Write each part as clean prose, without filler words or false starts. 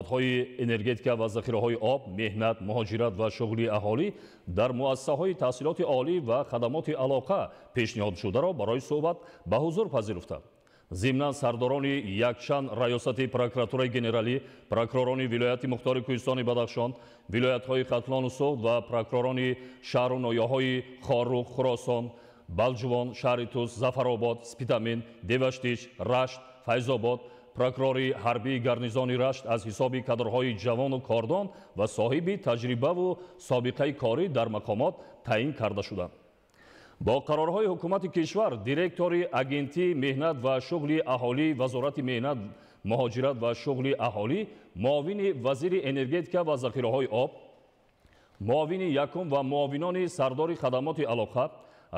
Вазоратҳои энергетика ва захираҳои об, меҳнат, муҳоҷират ва шуғли аҳолӣ дар муассисаҳои таҳсилоти олӣ ва хадамоти алоқа пешниҳодшударо барои суҳбат ба ҳузур пазируфтанд. Зимнан сардорони якчанд раёсати прокуратураи генералӣ, прокуророни вилояти мухтори Кӯҳистони Бадахшон, вилоятҳои Хатлону Суғд ва прокуророни шаҳру ноҳияҳои Хоруғ, Хуросон, Балҷувон, шаҳри Тус, Зафаробод, Спитамен, Деваштич, Рашт, Файзобод, прокурори ҳарбии гарнизони Рашт аз ҳисоби кадрҳои ҷавону кордон ва соҳиби таҷрибаву собиқаи корӣ дар мақомот таъин карда шуданд. Бо қарорҳои ҳукумати кишвар директори Агентии меҳнат ва шуғли аҳолӣ, Вазорати меҳнат, муҳоҷират ва шуғли аҳолӣ, муовини вазири энергетика ва захираҳои об, муовини якум ва муовинони сардори хадамоти алоқа,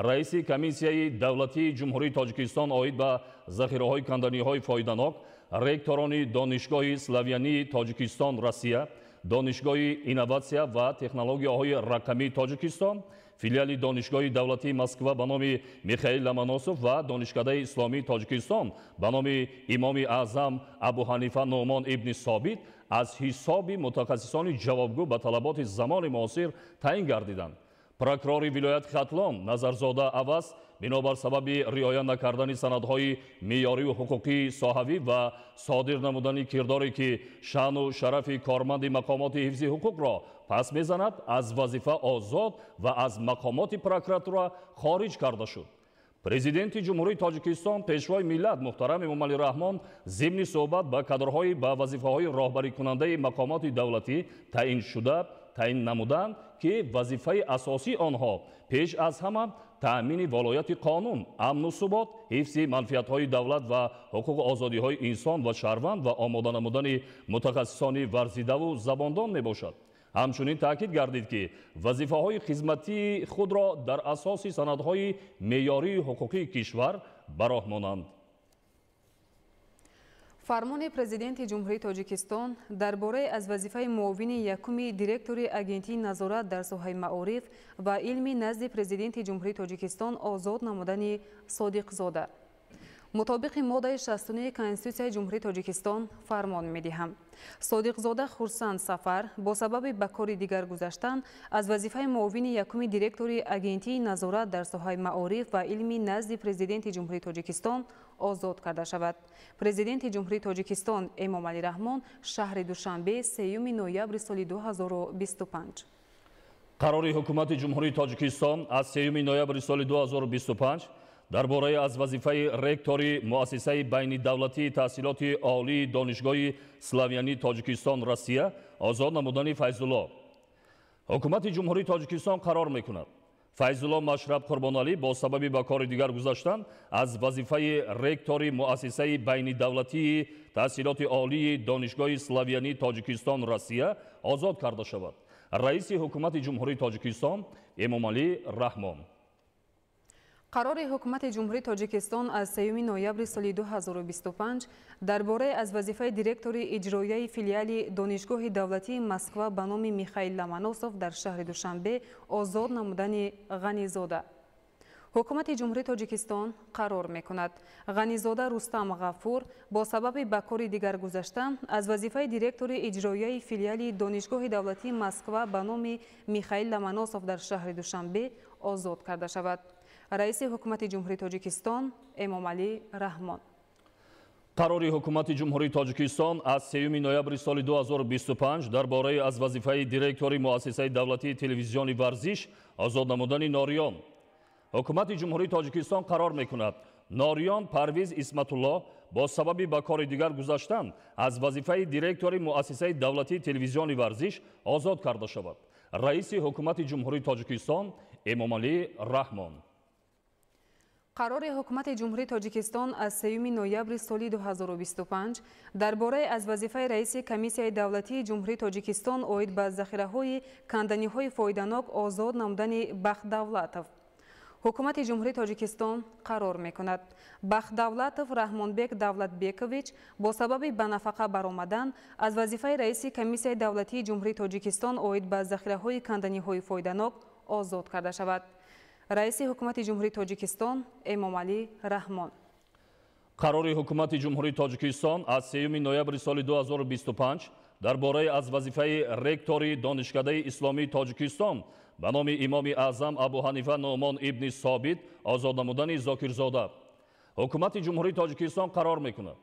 раиси Комиссияи давлатии Ҷумҳурии Тоҷикистон оид ба захираҳои канданиҳои фоиданок, ректорони Донишгоҳи славянии Тоҷикистон Россия, Донишгоҳи инноватсия ва технологияҳои рақамии Тоҷикистон, филиали Донишгоҳи давлатии Москва ба номи Михаил Ломоносов ва Донишкадаи исломии Тоҷикистон ба номи Имоми Аъзам Абу Ҳанифа Нуъмон ибни Собит аз ҳисоби мутахассисони ҷавобгӯ ба талаботи замони муосир таъин гардиданд. Прокурори вилояти Хатлон Назарзода Аваз бинобар сабаби риоя накардани санадҳои меъёриву ҳуқуқии соҳавӣ ва содир намудани кирдоре, ки шаъну шарафи корманди мақомоти ҳифзи ҳуқуқро пас мезанад, аз вазифа озод ва аз мақомоти прокуратура хориҷ карда шуд. Президенти Ҷумҳурии Тоҷикистон, Пешвои миллат муҳтарам Эмомалӣ Раҳмон зимни суҳбат ба кадрҳои ба вазифаҳои роҳбарикунандаи мақомоти давлатӣ таъиншуда таъин намуданд, ки вазифаи асосии онҳо пеш аз ҳама таъмини волояти қонун, амну субот, ҳифзи манфиатҳои давлат ва ҳуқуқу озодиҳои инсон ва шаҳрванд ва омода намудани мутахассисони варзидаву забондон мебошад. Ҳамчунин таъкид гардид, ки вазифаҳои хизматии худро дар асоси санадҳои меъёрии ҳуқуқии кишвар ба роҳ монанд. Фармони Президенти Ҷумҳурии Тоҷикистон дар бораи аз вазифаи муовини якуми директори Агентии назорат дар соҳаи маориф ва илми назди Президенти Ҷумҳурии Тоҷикистон озод намудани Содиқзода. Мутобиқи моддаи 69 Конститутсияи Ҷумҳурии Тоҷикистон фармон медиҳам. Содиқзода Хурсанд Сафар бо сабаби ба кори дигар гузаштан аз вазифаи муовини якуми директори Агентии назорат дар соҳаи маориф ва илми назди Президенти Ҷумҳурии Тоҷикистон озод карда шавад. Президенти Ҷумҳурии Тоҷикистон Эмомалӣ Раҳмон, шаҳри Душанбе, 3 ноябри соли 2025. Қарори Ҳукумати Ҷумҳурии Тоҷикистон аз 3 ноябри соли 2025 дар бораи аз вазифаи ректори муассисаи байнидавлатии таҳсилоти олии Донишгоҳи славянии Тоҷикистон Россия озод намудани Файзулло. Ҳукумати Ҷумҳурии Тоҷикистон қарор мекунад: Файзулло Машраб Қурбоналӣ бо сабаби ба кори дигар гузаштан аз вазифаи ректори муассисаи байнидавлатии таҳсилоти олии Донишгоҳи славянии Тоҷикистон Россия озод карда шавад. Раиси Ҳукумати Ҷумҳурии Тоҷикистон Эмомалӣ Раҳмон. Қарори Ҳукумати Ҷумҳурии Тоҷикистон аз 3 ноябри соли 2025 дар бораи аз вазифаи директори иҷроияи филиали Донишгоҳи давлатии Москва ба номи Михаил Ломоносов дар шаҳри Душанбе озод намудани Ғанизода. Ҳукумати Ҷумҳурии Тоҷикистон қарор мекунад: Ғанизода Рустам Ғафур бо сабаби ба кори дигар гузаштан аз вазифаи директори иҷроияи филиали Донишгоҳи давлатии Москва ба номи Михаил Ломоносов дар шаҳри Душанбе озод карда шавад. Раиси Ҳукумати Ҷумҳурии Тоҷикистон Эмомалӣ Раҳмон. Қарори Ҳукумати Ҷумҳурии Тоҷикистон аз 3 ноябри соли 2025 дар бораи аз вазифаи директори муассисаи давлатии телевизиони варзиш озод намудани Нориён. Ҳукумати Ҷумҳурии Тоҷикистон қарор мекунад: Нориён Парвиз Исматулло бо сабаби ба кори дигар гузаштан аз вазифаи директори муассисаи давлатии телевизиони варзиш озод карда шавад. Раиси Ҳукумати Ҷумҳурии Тоҷикистон Эмомалӣ Раҳмон. Қарори Ҳукумати Ҷумҳурии Тоҷикистон аз 3 ноябри соли 2025 дар бораи аз вазифаи раиси Комиссияи давлатии Ҷумҳурии Тоҷикистон оид ба захираҳои канданиҳои фоиданок озод намудани Бахтдавлатов. Ҳукумати Ҷумҳурии Тоҷикистон қарор мекунад: Бахтдавлатов Раҳмонбек Давлатбекович бо сабаби ба нафақа баромадан аз вазифаи раиси Комиссияи давлатии Ҷумҳурии Тоҷикистон оид ба захираҳои канданиҳои фоиданок озод карда шавад. Раиси Ҳукумати Ҷумҳурии Тоҷикистон Эмомалӣ Раҳмон. Қарори Ҳукумати Ҷумҳурии Тоҷикистон аз 3 ноябри соли 2025 Дар бораи аз вазифаи ректори Донишкадаи исломии Тоҷикистон ба номи Имоми Аъзам Абу Ҳанифа Нуъмон ибни Собит озод намудани Зокирзода. Ҳукумати Ҷумҳурии Тоҷикистон қарор мекунад: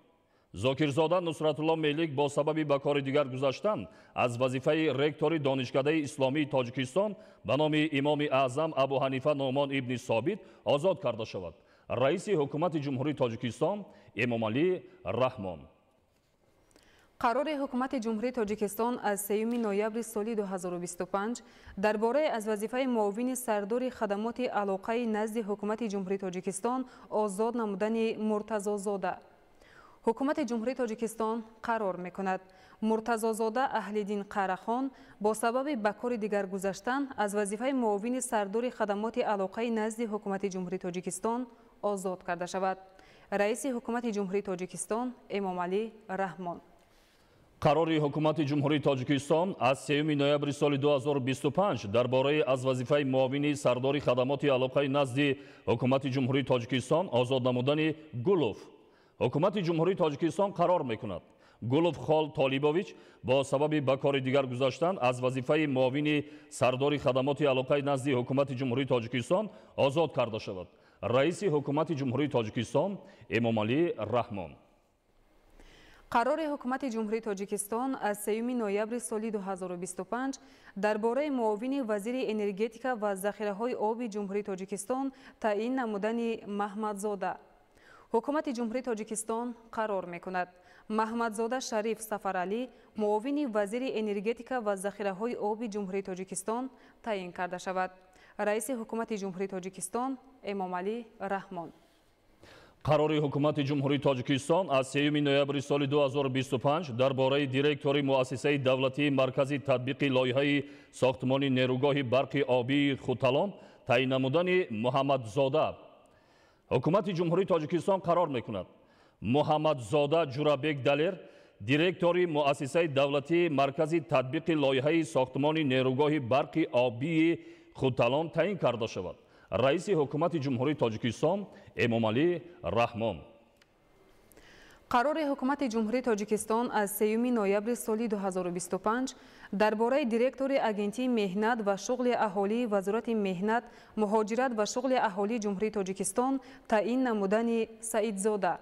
Зокирзода Нусратулло Мелик бо сабаби ба кори дигар гузаштан аз вазифаи ректори Донишкадаи исломии Тоҷикистон ба номи Имоми Аъзам Абу Ҳанифа Нуъмон ибни Собит озод карда шавад. Раиси Ҳукумати Ҷумҳурии Тоҷикистон Эмомалӣ Раҳмон. Қарори Ҳукумати Ҷумҳурии Тоҷикистон аз 3 ноябри соли 2025 дар бораи аз вазифаи муовини сардори хадамоти алоқаи назди Ҳукумати Ҷумҳурии Тоҷикистон озод намудани Муртазозода. Ҳукумати Ҷумҳурии Тоҷикистон қарор мекунад: Муртазозода Аҳлиддин Қарахон бо сабаби ба кори дигар гузаштан аз вазифаи муовини сардори хадамоти алоқаи назди Ҳукумати Ҷумҳурии Тоҷикистон озод карда шавад. Раиси Ҳукумати Ҷумҳурии Тоҷикистон Эмомалӣ Раҳмон. Қарори Ҳукумати Ҷумҳурии Тоҷикистон аз 3 ноябри соли 2025 дар бораи аз вазифаи муовини сардори хадамоти алоқаи назди Ҳукумати Ҷумҳурии Тоҷикистон озод намудани Гулов. Ҳукумати Ҷумҳурии Тоҷикистон қарор мекунад: Гулов Хол Толибович бо сабаби ба кори дигар гузаштан аз вазифаи муовини сардори хадамоти алоқаи назди Ҳукумати Ҷумҳурии Тоҷикистон озод карда шавад. Раиси Ҳукумати Ҷумҳурии Тоҷикистон Эмомалӣ Раҳмон. Қарори Ҳукумати Ҷумҳурии Тоҷикистон аз 3 ноябри соли 2025 дар бораи муовини вазири энергетика ва захираҳои оби Ҷумҳурии Тоҷикистон таъин намудани Маҳмадзода. Ҳукумати Ҷумҳурии Тоҷикистон қарор мекунад: Маҳмадзода Шариф Сафаралӣ муовини вазири энергетика ва захираҳои оби Ҷумҳурии Тоҷикистон таъин карда шавад. Раиси Ҳукумати Ҷумҳурии Тоҷикистон Эмомалӣ Раҳмон. Қарори Ҳукумати Ҷумҳурии Тоҷикистон аз 3 ноябри соли 2025 дар бораи директори Муассисаи давлатии Маркази татбиқи лоиҳаи сохтмони нерӯгоҳи барқи обии Хуталон таъин намудани Муҳаммадзода. Ҳукумати Ҷумҳурии Тоҷикистон қарор мекунад: Муҳаммадзода Ҷурабек Далер директори Муассисаи давлатии Маркази татбиқи лоиҳаи сохтмони нерӯгоҳи барқи обии Хуталон таъин карда шавад. Раиси Ҳукумати Ҷумҳурии Тоҷикистон Эмомалӣ Раҳмон. Қарори Ҳукумати Ҷумҳурии Тоҷикистон аз 3 ноябри соли 2025 дар бораи директори Агентии меҳнат ва шуғли аҳолии Вазорати меҳнат, муҳоҷират ва шуғли аҳолии Ҷумҳурии Тоҷикистон таъин намудани Саидзода.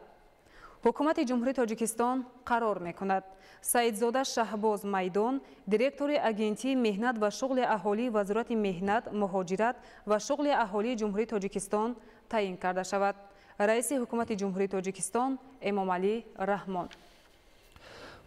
Ҳукумати Ҷумҳурии Тоҷикистон қарор мекунад: Саидзода Шаҳбоз Майдон директори Агентии меҳнат ва шуғли аҳолии Вазорати меҳнат, муҳоҷират ва шуғли аҳолии Ҷумҳурии Тоҷикистон таъин карда шавад. Раиси Ҳукумати Ҷумҳурии Тоҷикистон Эмомалӣ Раҳмон.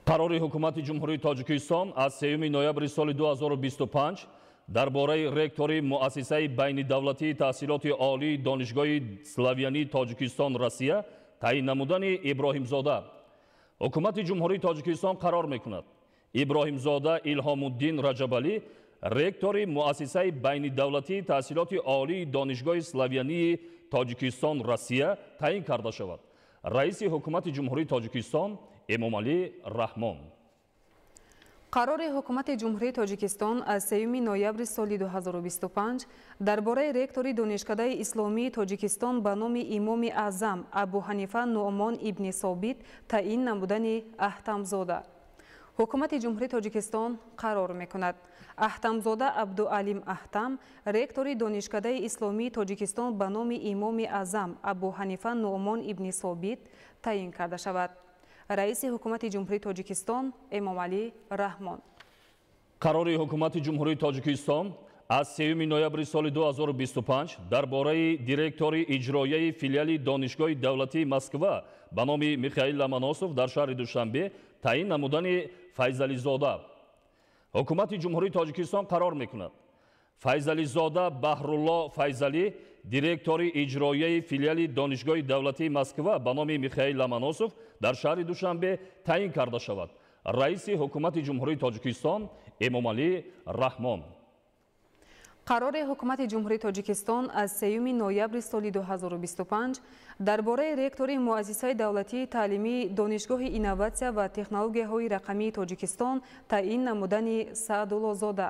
Қарори Ҳукумати Ҷумҳурии Тоҷикистон аз 3 ноябри соли 2025 дар бораи ректори Муассисаи байнидавлатии таҳсилоти олии Донишгоҳи славянии Тоҷикистон Россия таъин намудани Иброҳимзода. Ҳукумати Ҷумҳурии Тоҷикистон қарор мекунад: Иброҳимзода Илҳомуддин Раҷабалӣ ректори Муассисаи байнидавлатии таҳсилоти олии Донишгоҳи славянии Тоҷикистон Россия таъин карда шавад. Раиси Ҳукумати Ҷумҳурии Тоҷикистон Эмомалӣ Раҳмон. Қарори Ҳукумати Ҷумҳурии Тоҷикистон аз 3 ноябри соли 2025 дар бораи ректори Донишкадаи исломии Тоҷикистон ба номи Имоми Аъзам Абу Ҳанифа Нуъмон ибни Собит таъин намудани Аҳтамзода. Ҳукумати Ҷумҳурии Тоҷикистон қарор мекунад: Аҳтамзода Абдуалим Аҳтам ректори Донишкадаи исломии Тоҷикистон ба номи Имоми Аъзам Абу Ҳанифа Нуъмон ибни Собит таъин карда шавад. Раиси Ҳукумати Ҷумҳурии Тоҷикистон Эмомалӣ Раҳмон. Қарори Ҳукумати Ҷумҳурии Тоҷикистон аз 3 ноябри соли 2025 дар бораи директори иҷроияи филиали Донишгоҳи давлатии Москва ба номи Михаил Ломоносов дар шаҳри Душанбе таъин намудани Файзализода. Ҳукумати Ҷумҳурии Тоҷикистон қарор мекунад: Файзализода Баҳрулло Файзалӣ директори иҷроияи филиали Донишгоҳи давлатии Москва ба номи Михаил Ломоносов дар шаҳри Душанбе таъин карда шавад. Раиси Ҳукумати Ҷумҳурии Тоҷикистон Эмомалӣ Раҳмон. Қарори Ҳукумати Ҷумҳурии Тоҷикистон аз 3 ноябри соли 2025 дар бораи ректори Муассисаи давлатии таълимии Донишгоҳи инноватсия ва технологияҳои рақамии Тоҷикистон таъин намудани Саъдуллозода.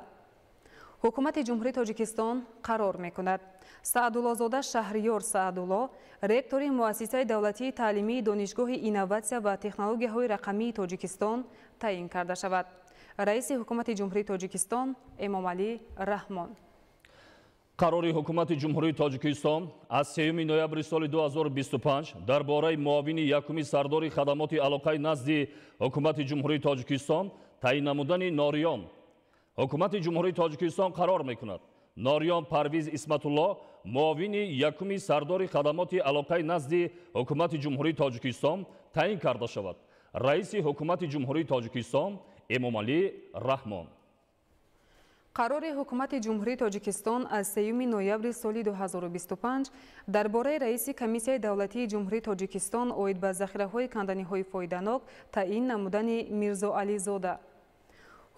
Ҳукумати Ҷумҳурии Тоҷикистон қарор мекунад: Саъдуллозода Шаҳриёр Саъдулло ректори Муассисаи давлатии таълимии Донишгоҳи инноватсия ва технологияҳои рақамии Тоҷикистон таъин карда шавад. Раиси Ҳукумати Ҷумҳурии Тоҷикистон Эмомалӣ Раҳмон. Қарори Ҳукумати Ҷумҳурии Тоҷикистон аз 3 ноябри соли 2025 дар бораи муовини якуми сардори хадамоти алоқаи назди Ҳукумати Ҷумҳурии Тоҷикистон таъин намудани Нориён. Ҳукумати Ҷумҳурии Тоҷикистон қарор мекунад: Нориён Парвиз Исматулло муовини якуми сардори хадамоти алоқаи назди Ҳукумати Ҷумҳурии Тоҷикистон таъин карда шавад. Раиси Ҳукумати Ҷумҳурии Тоҷикистон Эмомалӣ Раҳмон. Қарори Ҳукумати Ҷумҳурии Тоҷикистон аз 3 ноябри соли 2025 дар бораи раиси Комиссияи давлатии Ҷумҳурии Тоҷикистон оид ба захираҳои канданиҳои фоиданок таъин намудани Мирзоализода.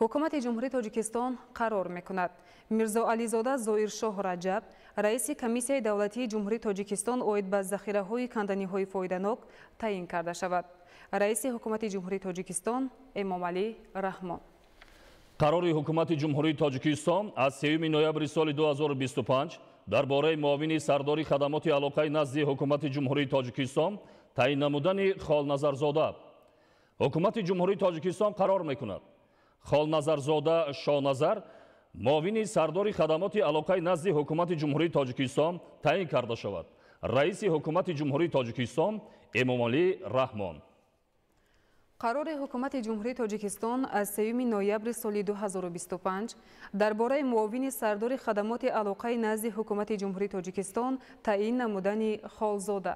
Ҳукумати Ҷумҳурии Тоҷикистон қарор мекунад: Мирзоализода Зоиршоҳ Раҷаб раиси Комиссияи давлатии Ҷумҳурии Тоҷикистон оид ба захираҳои канданиҳои фоиданок таъин карда шавад. Раиси Ҳукумати Ҷумҳурии Тоҷикистон Эмомалӣ Раҳмон. Қарори Ҳукумати Ҷумҳурии Тоҷикистон аз 3 ноябри соли 2025 дар бораи муовини сардори хадамоти алоқаи назди Ҳукумати Ҷумҳурии Тоҷикистон таъин намудани Холназарзода. Ҳукумати Ҷумҳурии Тоҷикистон қарор мекунад: Холназарзода Шоназар муовини сардори хадамоти алоқаи назди Ҳукумати Ҷумҳурии Тоҷикистон таъин карда шавад. Раиси Ҳукумати Ҷумҳурии Тоҷикистон Эмомалӣ Раҳмон. Қарори Ҳукумати Ҷумҳурии Тоҷикистон аз 3 ноябри соли 2025 дар бораи муовини сардори хадамоти алоқаи назди Ҳукумати Ҷумҳурии Тоҷикистон таъин намудани Холзода.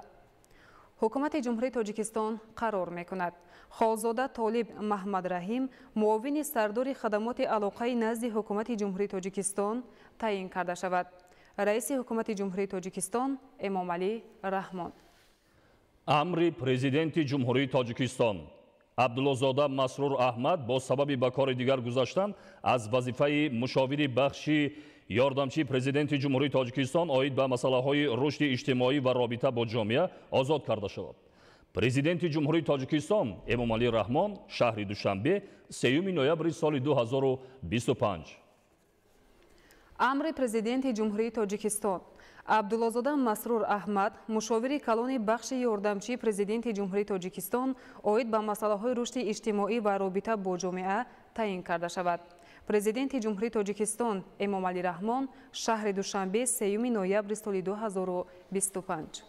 Ҳукумати Ҷумҳурии Тоҷикистон қарор мекунад: Холзода Толиб Маҳмадраҳим муовини сардори хадамоти алоқаи назди Ҳукумати Ҷумҳурии Тоҷикистон таъин карда шавад. Раиси Ҳукумати Ҷумҳурии Тоҷикистон Эмомалӣ Раҳмон. Амри Президенти Ҷумҳурии Тоҷикистон. Абдуллозода Масрур Аҳмад бо сабаби ба кори дигар гузаштан аз вазифаи мушовири бахши ёрдамчии Президенти Ҷумҳурии Тоҷикистон оид ба масъалаҳои рушди иҷтимоӣ ва робита бо ҷомеа озод карда шавад. Президенти Ҷумҳурии Тоҷикистон Эмомалӣ Раҳмон, шаҳри Душанбе, 3 ноябри соли 2025. Амри Президенти Ҷумҳурии Тоҷикистон. Абдуллозода Масрур Аҳмад мушовири калони бахши ёрдамчии Президенти Ҷумҳурии Тоҷикистон оид ба масъалаҳои рушди иҷтимоӣ ва робита бо ҷомеа таъин карда шавад. Президенти Ҷумҳурии Тоҷикистон Эмомалӣ Раҳмон, шаҳри Душанбе, 3 ноябри соли 2025.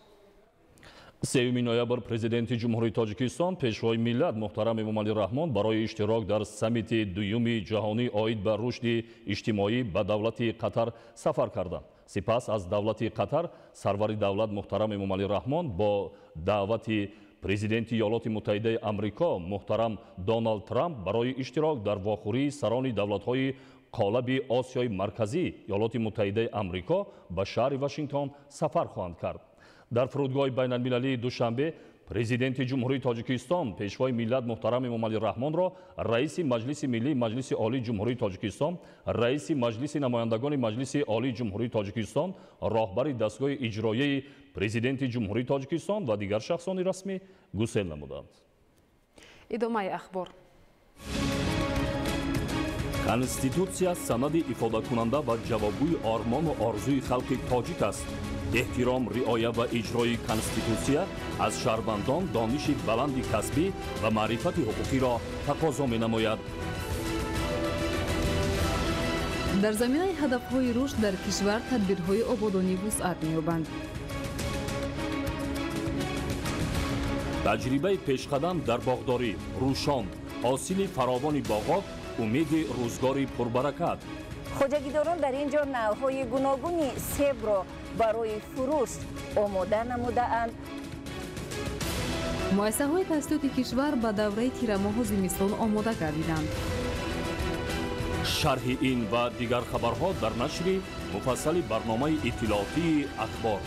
3 ноябр Президенти Ҷумҳурии Тоҷикистон, Пешвои миллат муҳтарам Эмомалӣ Раҳмон барои иштирок дар саммити дуюми ҷаҳонӣ оид ба рушди иҷтимоӣ ба давлати Қатар сафар карданд. Сипас аз давлати Қатар сарвари давлат муҳтарам Эмомалӣ Раҳмон бо даъвати Президенти Иёлоти Муттаҳидаи Амрико муҳтарам Доналд Трамп барои иштирок дар вохӯрии сарони давлатҳои қолаби Осиёи Марказӣ Иёлоти Муттаҳидаи Амрико ба шаҳри Вашингтон сафар хоҳанд кард. Дар фурудгоҳи байналмилалии Душанбе Президенти Ҷумҳурии Тоҷикистон, Пешвои миллат муҳтарам Эмомалӣ Раҳмонро раиси Маҷлиси Миллии Маҷлиси Олии Ҷумҳурии Тоҷикистон, раиси Маҷлиси намояндагони Маҷлиси Олии Ҷумҳурии Тоҷикистон, роҳбари дастгоҳи иҷроияи Президенти Ҷумҳурии Тоҷикистон ва дигар шахсони расмӣ гусел намуданд. Идомаи ахбор. Конститутсия санади ифодакунанда ва ҷавобгӯи ормону орзуи халқи тоҷик аст. Эҳтиром, риоя ва иҷрои Конститутсия аз шаҳрвандон дониши баланди касбӣ ва маърифати ҳуқуқиро тақозо менамояд. Дар заминаи ҳадафҳои рушд дар кишвар тадбирҳои ободонӣ вусъат меёбанд. Таҷрибаи пешқадам дар боғдорӣ, рӯшон, ҳосили фаровони боғот, умеди рӯзгори пурбаракат. Хоҷагидорон дар ин ҷо навъҳои гуногуни себро барои фурӯш омода намудаанд. Муассисаҳои таҳсилоти кишвар ба давраи тирамоҳу зимистон омода гардиданд. Шарҳи ин ва дигар хабарҳо дар нашри муфассали барномаи иттилоотии Ахбор.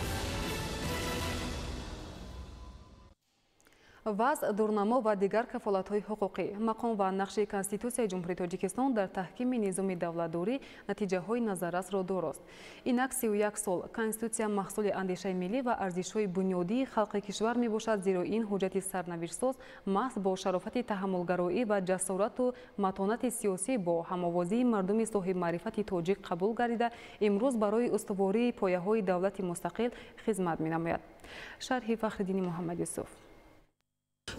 Вазъ, дурнамо ва дигар кафолатҳои ҳуқуқӣ, мақом ва нақши Конститутсияи Ҷумҳурии Тоҷикистон дар таҳкими низоми давлатдорӣ натиҷаҳои назаррасро дорост. Инак 31 сол Конститутсия маҳсули андешаи миллӣ ва арзишҳои бунёдии халқи кишвар мебошад, зеро ин ҳуҷҷати сарнавиштсоз маҳз бо шарофати таҳаммулгароӣ ва ҷасорату матонати сиёсӣ бо ҳамовозии мардуми соҳибмаърифати тоҷик қабул гардида, имрӯз барои устувории пояҳои давлати мустақил хизмат менамояд. Шарҳи Фахриддини Муҳаммадюсуф.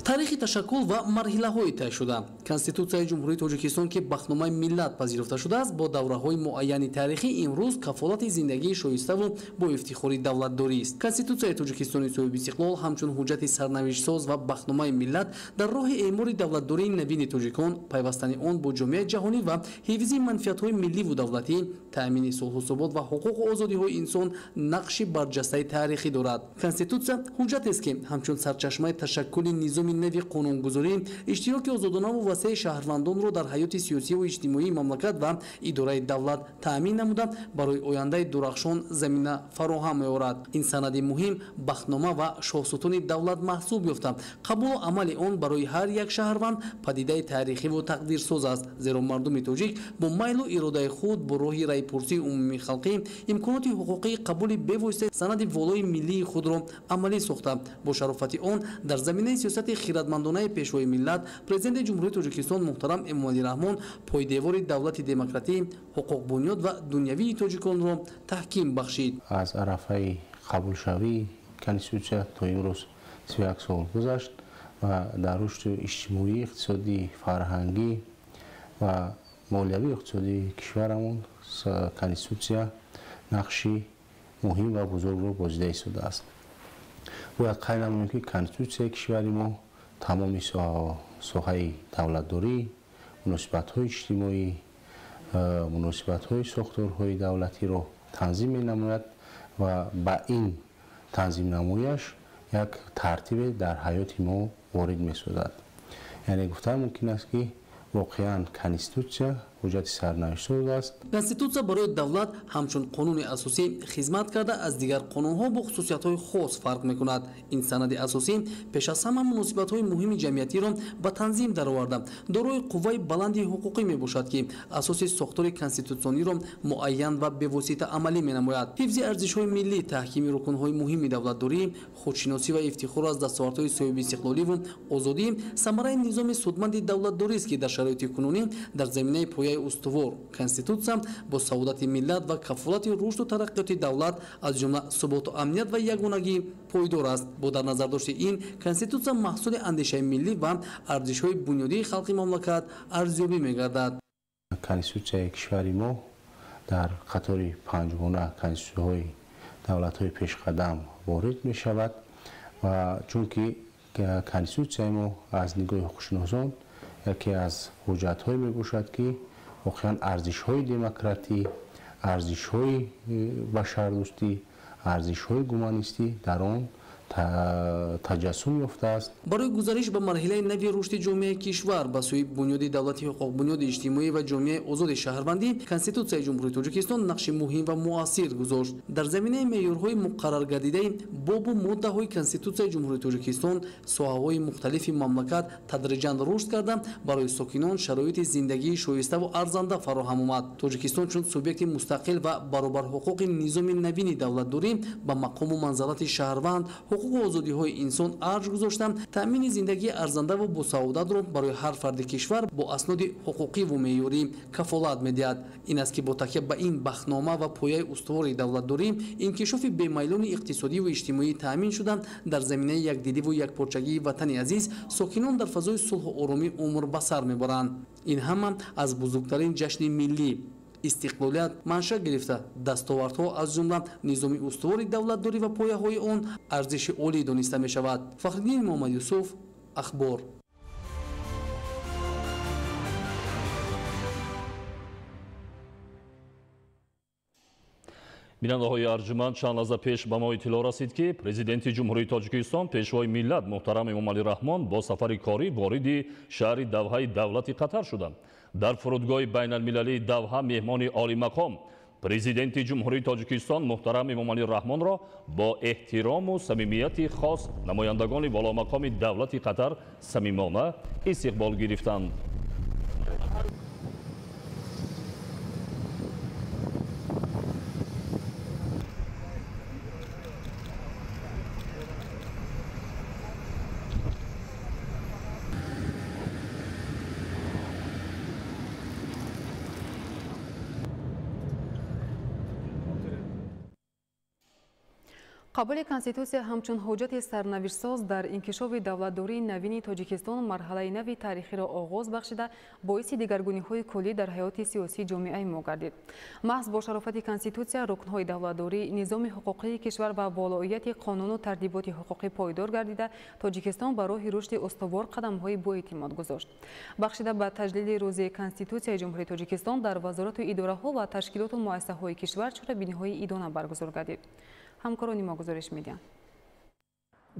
Таърихи ташаккул ва марҳилаҳои тай шуда. Конститутсияи Ҷумҳурии Тоҷикистон, ки бахтномаи миллат пазируфта шудааст, бо давраҳои муайяни таърихӣ имрӯз кафолати зиндагии шоиставу бо ифтихори давлатдорист. Конститутсияи Тоҷикистони соҳибистиқлол ҳамчун ҳуҷҷати сарнавиштсоз ва бахтномаи миллат дар роҳи эъмори давлатдории навини тоҷикон, пайвастани он бо ҷомеаи ҷаҳонӣ ва ҳифзи манфиатҳои милливу давлатӣ, таъмини сулҳу субот ва ҳуқуқу озодиҳои инсон нақши барҷастаи таърихӣ дорад. Конститутсия ҳуҷҷатест, ки ҳамчун сарчашмаи ташаккули низоми нави қонунгузорӣ, иштироки озодонаву васеи шаҳрвандонро дар ҳаёти сиёсиву иҷтимоии мамлакат ва идораи давлат таъмин намуда, барои ояндаи дурахшон замина фароҳам меорад. Ин санади муҳим бахтнома ва шоҳсутуни давлат маҳсуб ёфта, қабулу амали он барои ҳар як шаҳрванд падидаи таърихиву тақдирсоз аст, зеро мардуми тоҷик бо майлу иродаи худ бо роҳи раъйпурсии умумии халқӣ имконоти ҳуқуқии қабули бевоситаи санади волои миллии худро амалӣ сохта, бо шарофати он дар заминаи сиёсати хиратмандонаи пешвои миллат, президенти Ҷумҳурии Тоҷикистон муҳтарам Эмомалӣ Раҳмон пойдевори давлати демократӣ, ҳуқуқбунёд ва дунявии тоҷиконро таҳким бахшид. Аз арафаи қабулшавии конститутсия то имрӯз 31 сол гузашт ва дар рушди иҷтимоӣ, иқтисодӣ, фарҳангӣ ва молиявии иқтисодии кишварамон конститутсия нақши муҳим ва бузургро бозида истодааст. Бояд қайд намоем, ки конститутсияи кишвари мо тамоми соҳаи давлатдорӣ, муносибатҳои иҷтимоӣ, муносибатҳои сохторҳои давлатиро танзим менамояд ва ба ин танзимнамояш як тартибе дар ҳаёти мо ворид месозад. Яъне гуфтан мумкин аст, ки воқеан конститутсия ҳуҷҷати сарнавиштсоз аст. Конститутсия барои давлат ҳамчун қонуни асосӣ хизмат карда, аз дигар қонунҳо бо хусусиятҳои хос фарқ мекунад. Ин санади асосӣ пеш аз ҳама муносибатҳои муҳими ҷамъиятиро ба танзим дароварда, дорои қувваи баланди ҳуқуқӣ мебошад, ки асоси сохтори конститутсиониро муайян ва бевосита амалӣ менамояд. Ҳифзи арзишҳои миллӣ, таҳкими рукнҳои муҳими давлатдорӣ, худшиносӣ ва ифтихор аз дастовардҳои соҳибистиқлоливу озодӣ самараи низоми судманди давлатдорист, ки дар шароити кунунӣ дар заминаи пояи устувор конститутсия бо саодати миллат ва кафолати рушду тараққиёти давлат, аз ҷумла суботу амният ва ягонагӣ пойдор аст. Бо дар назардошти ин конститутсия маҳсули андешаи миллӣ ва арзишҳои бунёдии халқи мамлакат арзёбӣ мегардад. Конститутсияи кишвари мо дар қатори панҷгона конститутсияҳои давлатҳои пешқадам ворид мешавад ва чунки конститутсияи мо аз нигоҳи ҳуқуқшиносон яке аз ҳуҷҷатҳое мебошад, ки воқеан арзишҳои демократӣ, арзишҳои башардӯстӣ, арзишҳои гуманистӣ дар он таҷассум ёфтааст. Барои гузариш ба марҳилаи нави рушди ҷомеаи кишвар ба сӯи бунёди давлати ҳуқуқбунёди иҷтимоӣ ва ҷомеаи озоди шаҳрвандӣ Конститутсияи Ҷумҳурии Тоҷикистон нақши муҳим ва муассир гузошт. Дар заминаи меъёрҳои муқарраргардидаи бобу моддаҳои Конститутсияи Ҷумҳурии Тоҷикистон соҳаҳои мухталифи мамлакат тадриҷан рушд карда, барои сокинон шароити зиндагии шоиставу арзанда фароҳам омад. Тоҷикистон чун субъекти мустақил ва баробарҳуқуқи низоми навини давлатдорӣ ба мақому манзалати шаҳрванд, ҳуқуқу озодиҳои инсон арҷ гузошта, таъмини зиндагии арзандаву босаодатро барои ҳар фарди кишвар бо асноди ҳуқуқиву меъёрӣ кафолат медиҳад. Ин аст, ки бо такя ба ин бахтнома ва пояи устувори давлатдорӣ инкишофи бемайлони иқтисодиву иҷтимоӣ таъмин шуда, дар заминаи якдиливу якпорчагии ватани азиз сокинон дар фазои сулҳу оромӣ умр ба сар мебаранд. Ин ҳама аз бузургтарин ҷашни миллӣ истиқлолият манша гирифта, дастовардҳо аз ҷумла низоми устувори давлатдорӣ ва пояҳои он арзиши олӣ дониста мешавад. Фахриддин Муҳаммадюсуф, Ахбор. Бинандаҳои арҷуманд, чанд лаҳза пеш ба мо иттилоъ расид, ки президенти Ҷумҳурии Тоҷикистон, пешвои миллат муҳтарам Эмомалӣ Раҳмон бо сафари корӣ вориди шаҳри Давҳаи давлати Қатар шуданд. Дар фурудгоҳи байналмилалии Давҳа меҳмони олимақом президенти Ҷумҳурии Тоҷикистон муҳтарам Эмомалӣ Раҳмонро бо эҳтирому самимияти хос намояндагони воломақоми давлати Қатар самимона истиқбол гирифтанд. Қабули Конститутсия ҳамчун ҳуҷҷати сарнавиштсоз дар инкишофи давлатдории навини Тоҷикистон марҳалаи нави таърихиро оғоз бахшида, боиси дигаргуниҳои куллӣ дар ҳаёти сиёсии ҷомеаи мо гардид. Маҳз бо шарофати Конститутсия рукнҳои давлатдорӣ, низоми ҳуқуқии кишвар ва волоияти қонуну тартиботи ҳуқуқӣ пойдор гардида, Тоҷикистон ба роҳи рушди устувор қадамҳои боэътимод гузошт. Бахшида ба таҷлили рӯзи Конститутсияи Ҷумҳурии Тоҷикистон дар вазорату идораҳо ва ташкилоту муассисаҳои кишвар чорабиниҳои идона баргузор гардид. Ҳамкорони мо гузориш медиҳанд.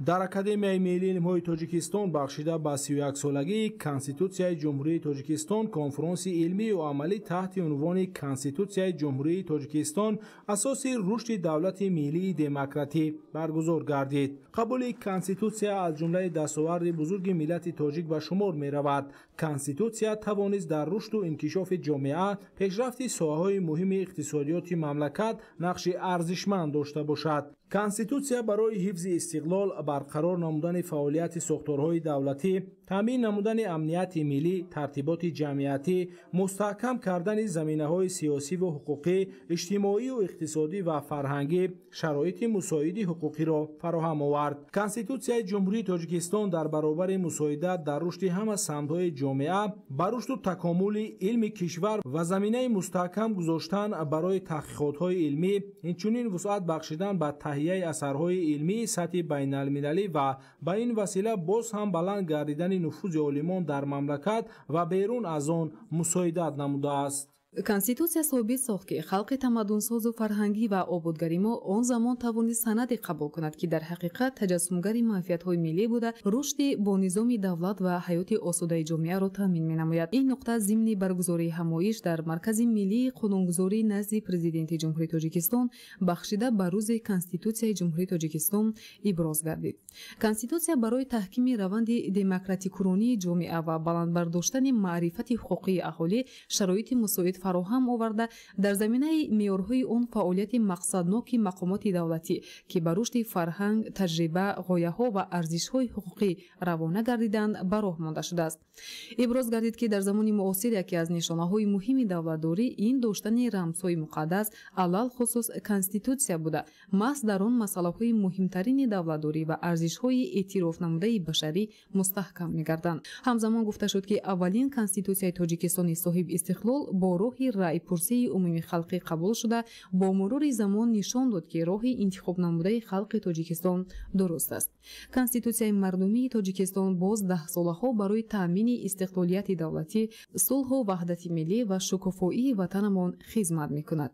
Дар Академияи миллии илмҳои Тоҷикистон бахшида ба 31-солагии Конститутсияи Ҷумҳурии Тоҷикистон конфронси илмию амалӣ таҳти унвони Конститутсияи Ҷумҳурии Тоҷикистон асоси рушди давлати миллии демократӣ баргузор гардид. Қабули Конститутсия аз ҷумлаи дастоварди бузурги миллати тоҷик ба шумор меравад. Конститутсия тавонист дар рушду инкишофи ҷомеа, пешрафти соҳаҳои муҳими иқтисодиёти мамлакат нақши арзишманд дошта бошад. Конститутсия барои ҳифзи истиқлол, барқарор намудани фаъолияти сохторҳои давлатӣ, таъмин намудани амнияти миллӣ, тартиботи ҷамъиятӣ, мустаҳкам кардани заминаҳои сиёсиву ҳуқуқӣ, иҷтимоию иқтисодӣ ва фарҳангӣ шароити мусоиди ҳуқуқиро фароҳам овард. Конститутсияи Ҷумҳурии Тоҷикистон дар баробари мусоидат дар рушди ҳама самтҳои ҷомеа, ба рушду такомули илми кишвар ва заминаи мустаҳкам гузоштан барои таҳқиқотҳои илмӣ, инчунин вусъат бахшидан ба таҳияи асарҳои илмии сатҳи байналмилалӣ ва ба ин васила боз ҳам баланд гардидани нуфузи олимон дар мамлакат ва берун аз он мусоидат намудааст. Конститутсия собит сохт, ки халқи тамаддунсозу фарҳангӣ ва ободгари мо он замон тавонист санаде қабул кунад, ки дар ҳақиқат таҷассумгари манфиатҳои миллӣ буда, рушди бо низоми давлат ва ҳаёти осудаи ҷомеаро таъмин менамояд. Ин нуқта зимни баргузории ҳамоиш дар Маркази миллии қонунгузорӣ назди Президенти Ҷумҳурии Тоҷикистон бахшида ба рӯзи Конститутсияи Ҷумҳурии Тоҷикистон иброз гардид. Конститутсия барои таҳкими раванди демократикуронии ҷомеа ва баландбардоштани маърифати ҳуқуқии аҳолӣ шароити мусоид фароҳам оварда, дар заминаи меъёрҳои он фаъолияти мақсадноки мақомоти давлатӣ, ки ба рушди фарҳанг, таҷриба, ғояҳо ва арзишҳои ҳуқуқӣ равона гардиданд, ба роҳ монда шудааст. Иброз гардид, ки дар замони муосир яке аз нишонаҳои муҳими давлатдорӣ ин доштани рамзҳои муқаддас, алалхусус Конститутсия буда, маҳз дар он масъалаҳои муҳимтарини давлатдорӣ ва арзишҳои эътирофнамудаи башарӣ мустаҳкам мегарданд. Ҳамзамон гуфта шуд, ки аввалин Конститутсияи Тоҷикистони соҳиб истиқлол бо роҳи раъйпурсии умумии халқӣ қабул шуда, бо мурури замон нишон дод, ки роҳи интихобнамудаи халқи Тоҷикистон дуруст аст. Конститутсияи мардумии Тоҷикистон боз даҳсолаҳо барои таъмини истиқлолияти давлатӣ, сулҳу ваҳдати миллӣ ва шукуфоии ватанамон хизмат мекунад.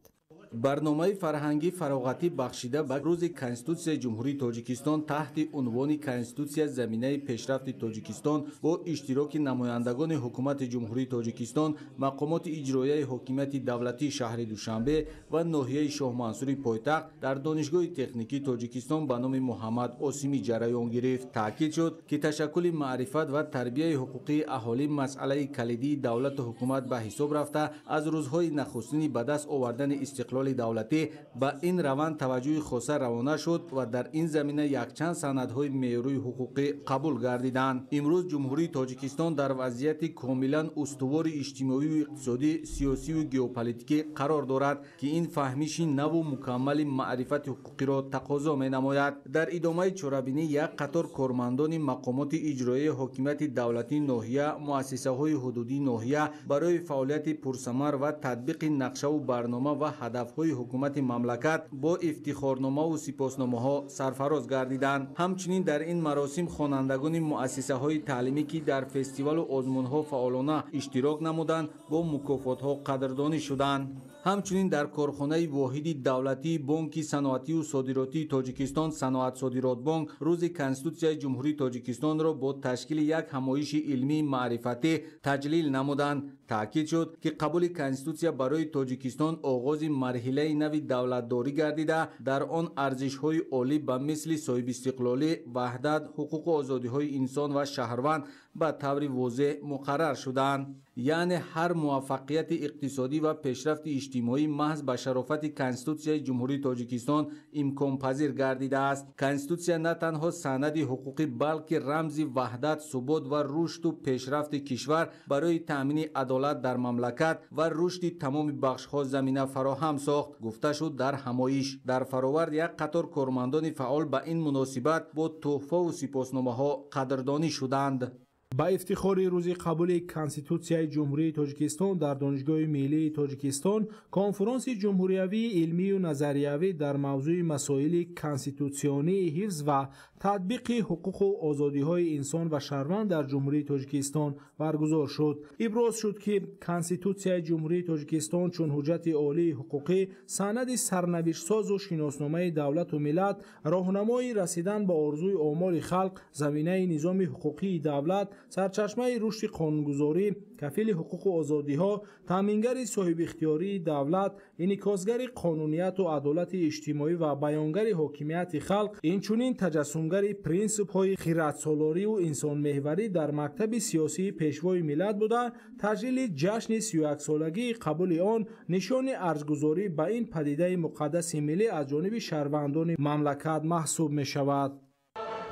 Барномаи фарҳангӣ фароғатӣ бахшида ба рӯзи Конститутсияи Ҷумҳурии Тоҷикистон таҳти унвони Конститутсия заминаи пешрафти Тоҷикистон бо иштироки намояндагони ҳукумати Ҷумҳурии Тоҷикистон, мақомоти иҷроияи ҳокимияти давлатии шаҳри Душанбе ва ноҳияи Шоҳмансури пойтахт дар Донишгоҳи техникии Тоҷикистон ба номи Муҳаммад Осимӣ ҷараён гирифт. Таъкид шуд, ки ташаккули маърифат ва тарбияи ҳуқуқии аҳолӣ масъалаи калидии давлату ҳукумат ба ҳисоб рафта, аз рӯзҳои нахустини ба даст овардани истиқлоли давлатӣ ба ин раванд таваҷҷӯҳи хоса равона шуд ва дар ин замина якчанд санадҳои меъёрии ҳуқуқӣ қабул гардиданд. Имрӯз Ҷумҳурии Тоҷикистон дар вазъияти комилан устувори иҷтимоию иқтисодӣ, сиёсию геополитикӣ қарор дорад, ки ин фаҳмиши наву мукаммали маърифати ҳуқуқиро тақозо менамояд. Дар идомаи чорабинӣ як қатор кормандони мақомоти иҷроияи ҳокимияти давлатии ноҳия, муассисаҳои ҳудудии ноҳия барои фаъолияти пурсамар ва татбиқи нақшаву барнома ва ҳадафҳои ҳукумати мамлакат бо ифтихорномаву сипосномаҳо сарфароз гардиданд. Ҳамчунин дар ин маросим хонандагони муассисаҳои таълимӣ, ки дар фестивалу озмунҳо фаъолона иштирок намуданд, бо мукофотҳо қадрдонӣ шуданд. Ҳамчунин дар корхонаи воҳиди давлатии Бонки саноатию содиротии Тоҷикистон Саноатсодиротбонк рӯзи Конститутсияи Ҷумҳурии Тоҷикистонро бо ташкили як ҳамоиши илмии маърифатӣ таҷлил намуданд. Таъкид шуд, ки қабули Конститутсия барои Тоҷикистон оғози марҳилаи нави давлатдорӣ гардида, дар он арзишҳои олӣ ба мисли соҳибистиқлолӣ, ваҳдат, ҳуқуқу озодиҳои инсон ва шаҳрванд ба таври возеҳ муқаррар шудаанд. Яъне ҳар муваффақияти иқтисодӣ ва пешрафти иҷтимоӣ маҳз ба шарофати Конститутсияи Ҷумҳурии Тоҷикистон имконпазир гардидааст. Конститутсия на танҳо санади ҳуқуқӣ, балки рамзи ваҳдат, субот ва рушду пешрафти кишвар барои таъмини адолат дар мамлакат ва рушди тамоми бахшҳо замина фароҳам сохт, гуфта шуд дар ҳамоиш. Дар фаровард як қатор кормандони фаъол ба ин муносибат бо тӯҳфаву сипосномаҳо қадрдонӣ шуданд. Ба ифтихори рӯзи қабули Конститутсияи Ҷумҳурии Тоҷикистон дар Донишгоҳи Миллии Тоҷикистон конфронси ҷумҳуриявии илмию назариявӣ дар мавзӯи масоили конститутсионии ҳифз ва татбиқи ҳуқуқу озодиҳои инсон ва шаҳрванд дар Ҷумҳурии Тоҷикистон баргузор шуд. Иброз шуд, ки Конститутсияи Ҷумҳурии Тоҷикистон чун ҳуҷҷати олии ҳуқуқӣ, санади сарнавиштсозу шиносномаи давлату миллат, роҳнамои расидан ба орзуи омоли халқ, заминаи низоми ҳуқуқии давлат, сарчашмаи рушди қонунгузорӣ, кафили ҳуқуқу озодиҳо, таъмингари соҳибихтиёрии давлат, инъикосгари қонунияту адолати иҷтимоӣ ва баёнгари ҳокимияти халқ, инчунин таҷассумгари принсипҳои хиратсолорию инсонмеҳварӣ дар мактаби сиёсии пешвои миллат буда, таҷлили ҷашни 31-солагии қабули он нишони арҷгузорӣ ба ин падидаи муқаддаси миллӣ аз ҷониби шаҳрвандони мамлакат маҳсуб мешавад.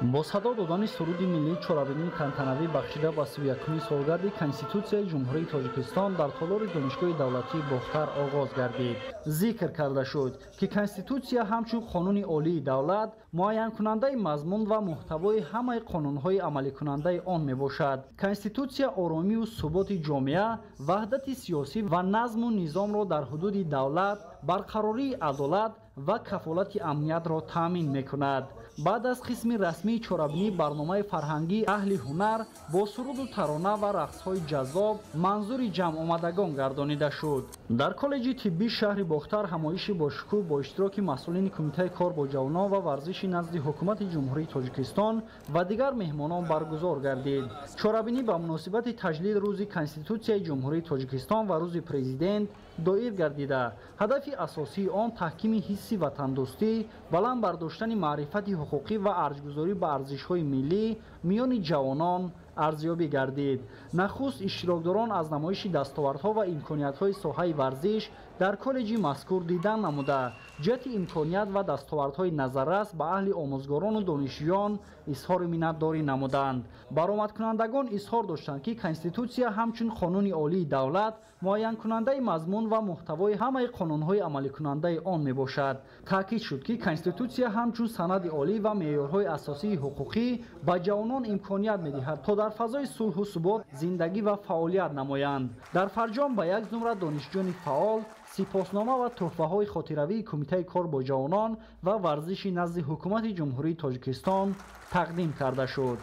Бо садо додани суруди миллии чорабинии тантанавӣ бахшида ба 31-уми солгарди Конститутсияи Ҷумҳурии Тоҷикистон дар толори Донишгоҳи давлатии Бохтар оғоз гардид. Зикр карда шуд, ки Конститутсия ҳамчун қонуни олии давлат муайянкунандаи мазмун ва муҳтавои ҳамаи қонунҳои амаликунандаи он мебошад. Конститутсия оромию суботи ҷомеа, ваҳдати сиёсӣ ва назму низомро дар ҳудуди давлат, барқарории адолат ва кафолати амниятро таъмин мекунад. Баъд аз қисми расмии чорабинӣ барномаи фарҳангии аҳли ҳунар бо суруду тарона ва рақсҳои ҷаззоб манзури ҷамъомадагон гардонида шуд. Дар коллеҷи тиббии шаҳри Бохтар ҳамоиши бошукӯҳ бо иштироки масъулини Кумитаи кор бо ҷавонон ва варзиши назди Ҳукумати Ҷумҳурии Тоҷикистон ва дигар меҳмонон баргузор гардид. Чорабинӣ ба муносибати таҷлили рӯзи Конститутсияи Ҷумҳурии Тоҷикистон ва рӯзи Президент доир гардида, ҳадафи асосии он таҳкими ҳисси ватандӯстӣ, баланд бардоштани маърифати ҳуқуқӣ ва арҷгузорӣ ба арзишҳои миллӣ миёни ҷавонон арзёбӣ гардид. Нахуст иштирокдорон аз намоиши дастовардҳо ва имкониятҳои соҳаи варзиш дар коллеҷи мазкур дидан намуда, ҷиҳати имконият ва дастовардҳои назаррас ба аҳли омӯзгорону донишҷӯён изҳори миннатдорӣ намуданд. Баромадкунандагон изҳор доштанд, ки Конститутсия ҳамчун қонуни олии давлат муайянкунандаи мазмун ва муҳтавои ҳамаи қонунҳои амаликунандаи он мебошад. Таъкид шуд, ки Конститутсия ҳамчун санади олӣ ва меъёрҳои асосии ҳуқуқӣ ба ҷавонон имконият медиҳад, то дар фазои сулҳу субот зиндагӣ ва фаъолият намоянд. Дар фарҷом ба як зумра донишҷӯёни фаъол сипоснома ва тӯҳфаҳои хотиравии Кумитаи кор бо ҷавонон ва варзиши назди Ҳукумати Ҷумҳурии Тоҷикистон тақдим карда шуд.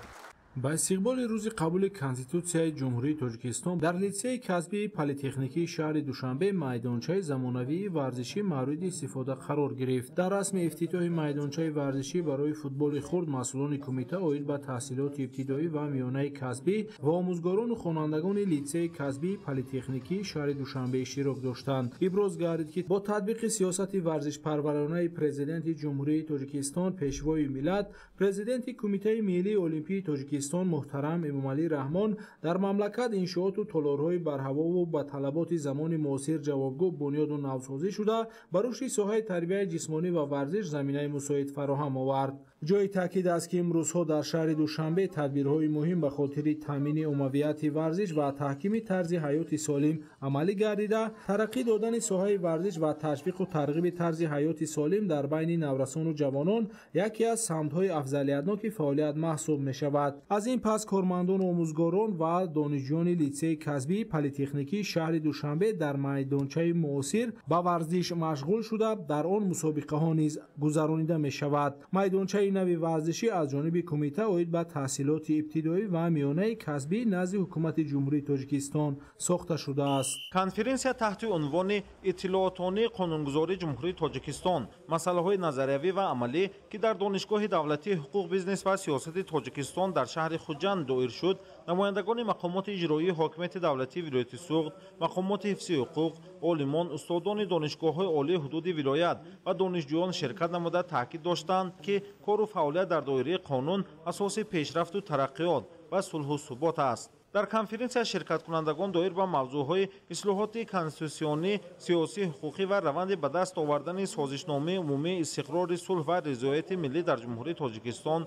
Ба истиқболи рӯзи қабули Конститутсияи Ҷумҳурии Тоҷикистон дар литсейи касбии политехникии шаҳри Душанбе майдончаи замонавии варзишӣ мавриди истифода қарор гирифт. Дар расми ифтитоҳи майдончаи варзишӣ барои футболи хурд масъулони кумита оид ба таҳсилоти ибтидоӣ ва миёнаи касбӣ ва омӯзгорону хонандагони литсейи касбии политехникии шаҳри Душанбе иштирок доштанд. Иброз гардид, ки бо татбиқи сиёсати варзишпарваронаи Президенти Ҷумҳурии Тоҷикистон, Пешвои миллат, Президенти Кумитаи миллии олимпии Тоҷикистон муҳтарам Эмомалӣ Раҳмон дар мамлакат иншооту толорҳои барҳавову ба талаботи замони муосир ҷавобгӯ бунёду навсозӣ шуда, ба рушди соҳаи тарбияи ҷисмонӣ ва варзиш заминаи мусоид фароҳам овард. Ҷои таъкид аст, ки имрӯзҳо дар шаҳри Душанбе тадбирҳои муҳим ба хотири таъмини оммавияти варзиш ва таҳкими тарзи ҳаёти солим амалӣ гардида, тараққӣ додани соҳаи варзиш ва ташвиқу тарғиби тарзи ҳаёти солим дар байни наврасону ҷавонон яке аз самтҳои афзалиятноки фаъолият маҳсуб мешавад. Аз ин пас кормандону омӯзгорон ва донишҷӯёни литсейи касбии политехникии шаҳри Душанбе дар майдончаи муосир ба варзиш машғул шуда, дар он мусобиқаҳо низ гузаронида мешавад. Майдончаи нави варзишӣ аз ҷониби Кумита оид ба таҳсилоти ибтидоӣ ва миёнаи касбӣ назди Ҳукумати Ҷумҳурии Тоҷикистон сохта шудааст. Конференсия таҳти унвони иттилоотонии қонунгузории Ҷумҳурии Тоҷикистон, масъалаҳои назариявӣ ва амалӣ, ки дар Донишгоҳи давлатии ҳуқуқ, бизнес ва сиёсати Тоҷикистон дар шаҳри Хуҷанд доир шуд, намояндагони мақомоти иҷроии ҳокимияти давлатии вилояти Суғд, мақомоти ҳифзи ҳуқуқ, олимон, устодони донишгоҳҳои олии ҳудуди вилоят ва донишҷӯён ширкат намуда таъкид доштанд, ки кору фаъолият дар доираи қонун асоси пешрафту тараққиёт ва сулҳу субот аст. Дар конференсия ширкаткунандагон доир ба мавзӯъҳои ислоҳоти конститутсионӣ, сиёсӣ, ҳуқуқӣ ва раванди ба даст овардани созишномаи умумии истиқрори сулҳ ва ризояти миллӣ дар Ҷумҳурии Тоҷикистон,